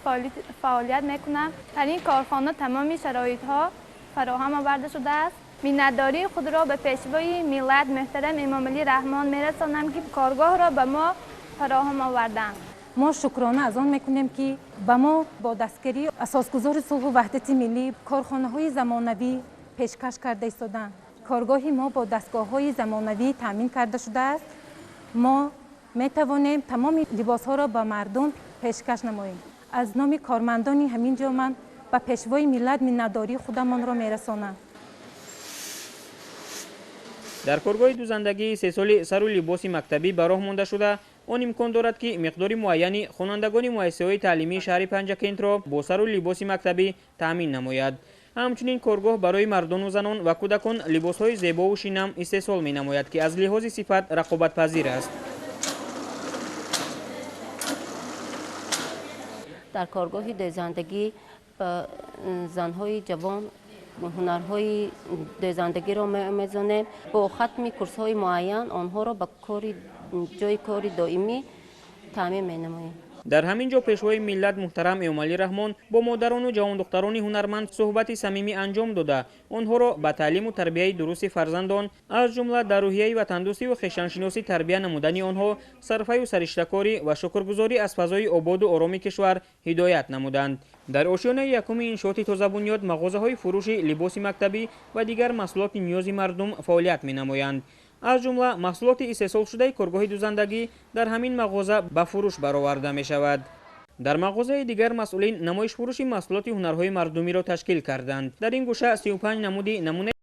фаъолият мекунам. Дар ин корхона тамоми шароитҳо фароҳам оварда шудааст. Миннатдории худро ба пешвои миллат муҳтарам Эмомалӣ Раҳмон мерасонам, ки коргоҳро ба мо фароҳам оварданд. Мо шукрона аз он мекунем, ки ба мо бо дастгирии асосгузори сулҳу ваҳдати миллӣ корхонаҳои замонавӣ пешкаш карда истоданд. Коргоҳи мо бо дастгоҳҳои замонавӣ таъмин карда шудааст. Мо метавонем тамоми либосҳоро ба мардум пешкаш намоем. Аз номи кормандони ҳамин ҷо ман ба пешвои миллат миннатдории худамонро мерасонам. Дар коргоҳи дузандагии сесоли сару либоси мактабӣ ба роҳ монда шуда, Он имкон дорад, ки миқдори муайяни хонандагони муассисаҳои таълимии шаҳри Панҷакентро бо сару либоси мактабӣ таъмин намояд. Ҳамчунин коргоҳ барои мардону занон ва кӯдакон либосҳои зебову шинам истеҳсол менамояд, ки аз лиҳози сифат рақобатпазир аст. Дар коргоҳи дӯзандагӣ ба занҳои ҷавон ҳунарҳои дӯзандагиро меомезонем. Бо хатми курсҳои муайян онҳоро ба ҷои кори доимӣ таъмин менамоем. Дар ҳамин ҷо Пешвои миллат муҳтарам Эмомалӣ Раҳмон бо модарону ҷавондухтарони ҳунарманд суҳбати самимӣ анҷом дода, онҳоро ба таълиму тарбияи дурусти фарзандон, аз ҷумла дар рӯҳияи ватандӯстиву хештаншиносӣ тарбия намудани онҳо, сарфаю сариштакорӣ ва шукргузорӣ аз фазои ободу ороми кишвар ҳидоят намуданд. Дар ошёнаи якуми иншооти тозабунёд мағозаҳои фурӯши либоси мактабӣ ва дигар маҳсулоти ниёзи мардум фаъолият менамоянд. Аз ҷумла маҳсулоти истеҳсолшудаи коргоҳи дӯзандагӣ дар ҳамин мағоза ба фурӯш бароварда мешавад. Дар мағозаи дигар масъулин намоишфурӯши маҳсулоти ҳунарҳои мардумиро ташкил карданд. Дар ин гӯша 35 намуди намунаи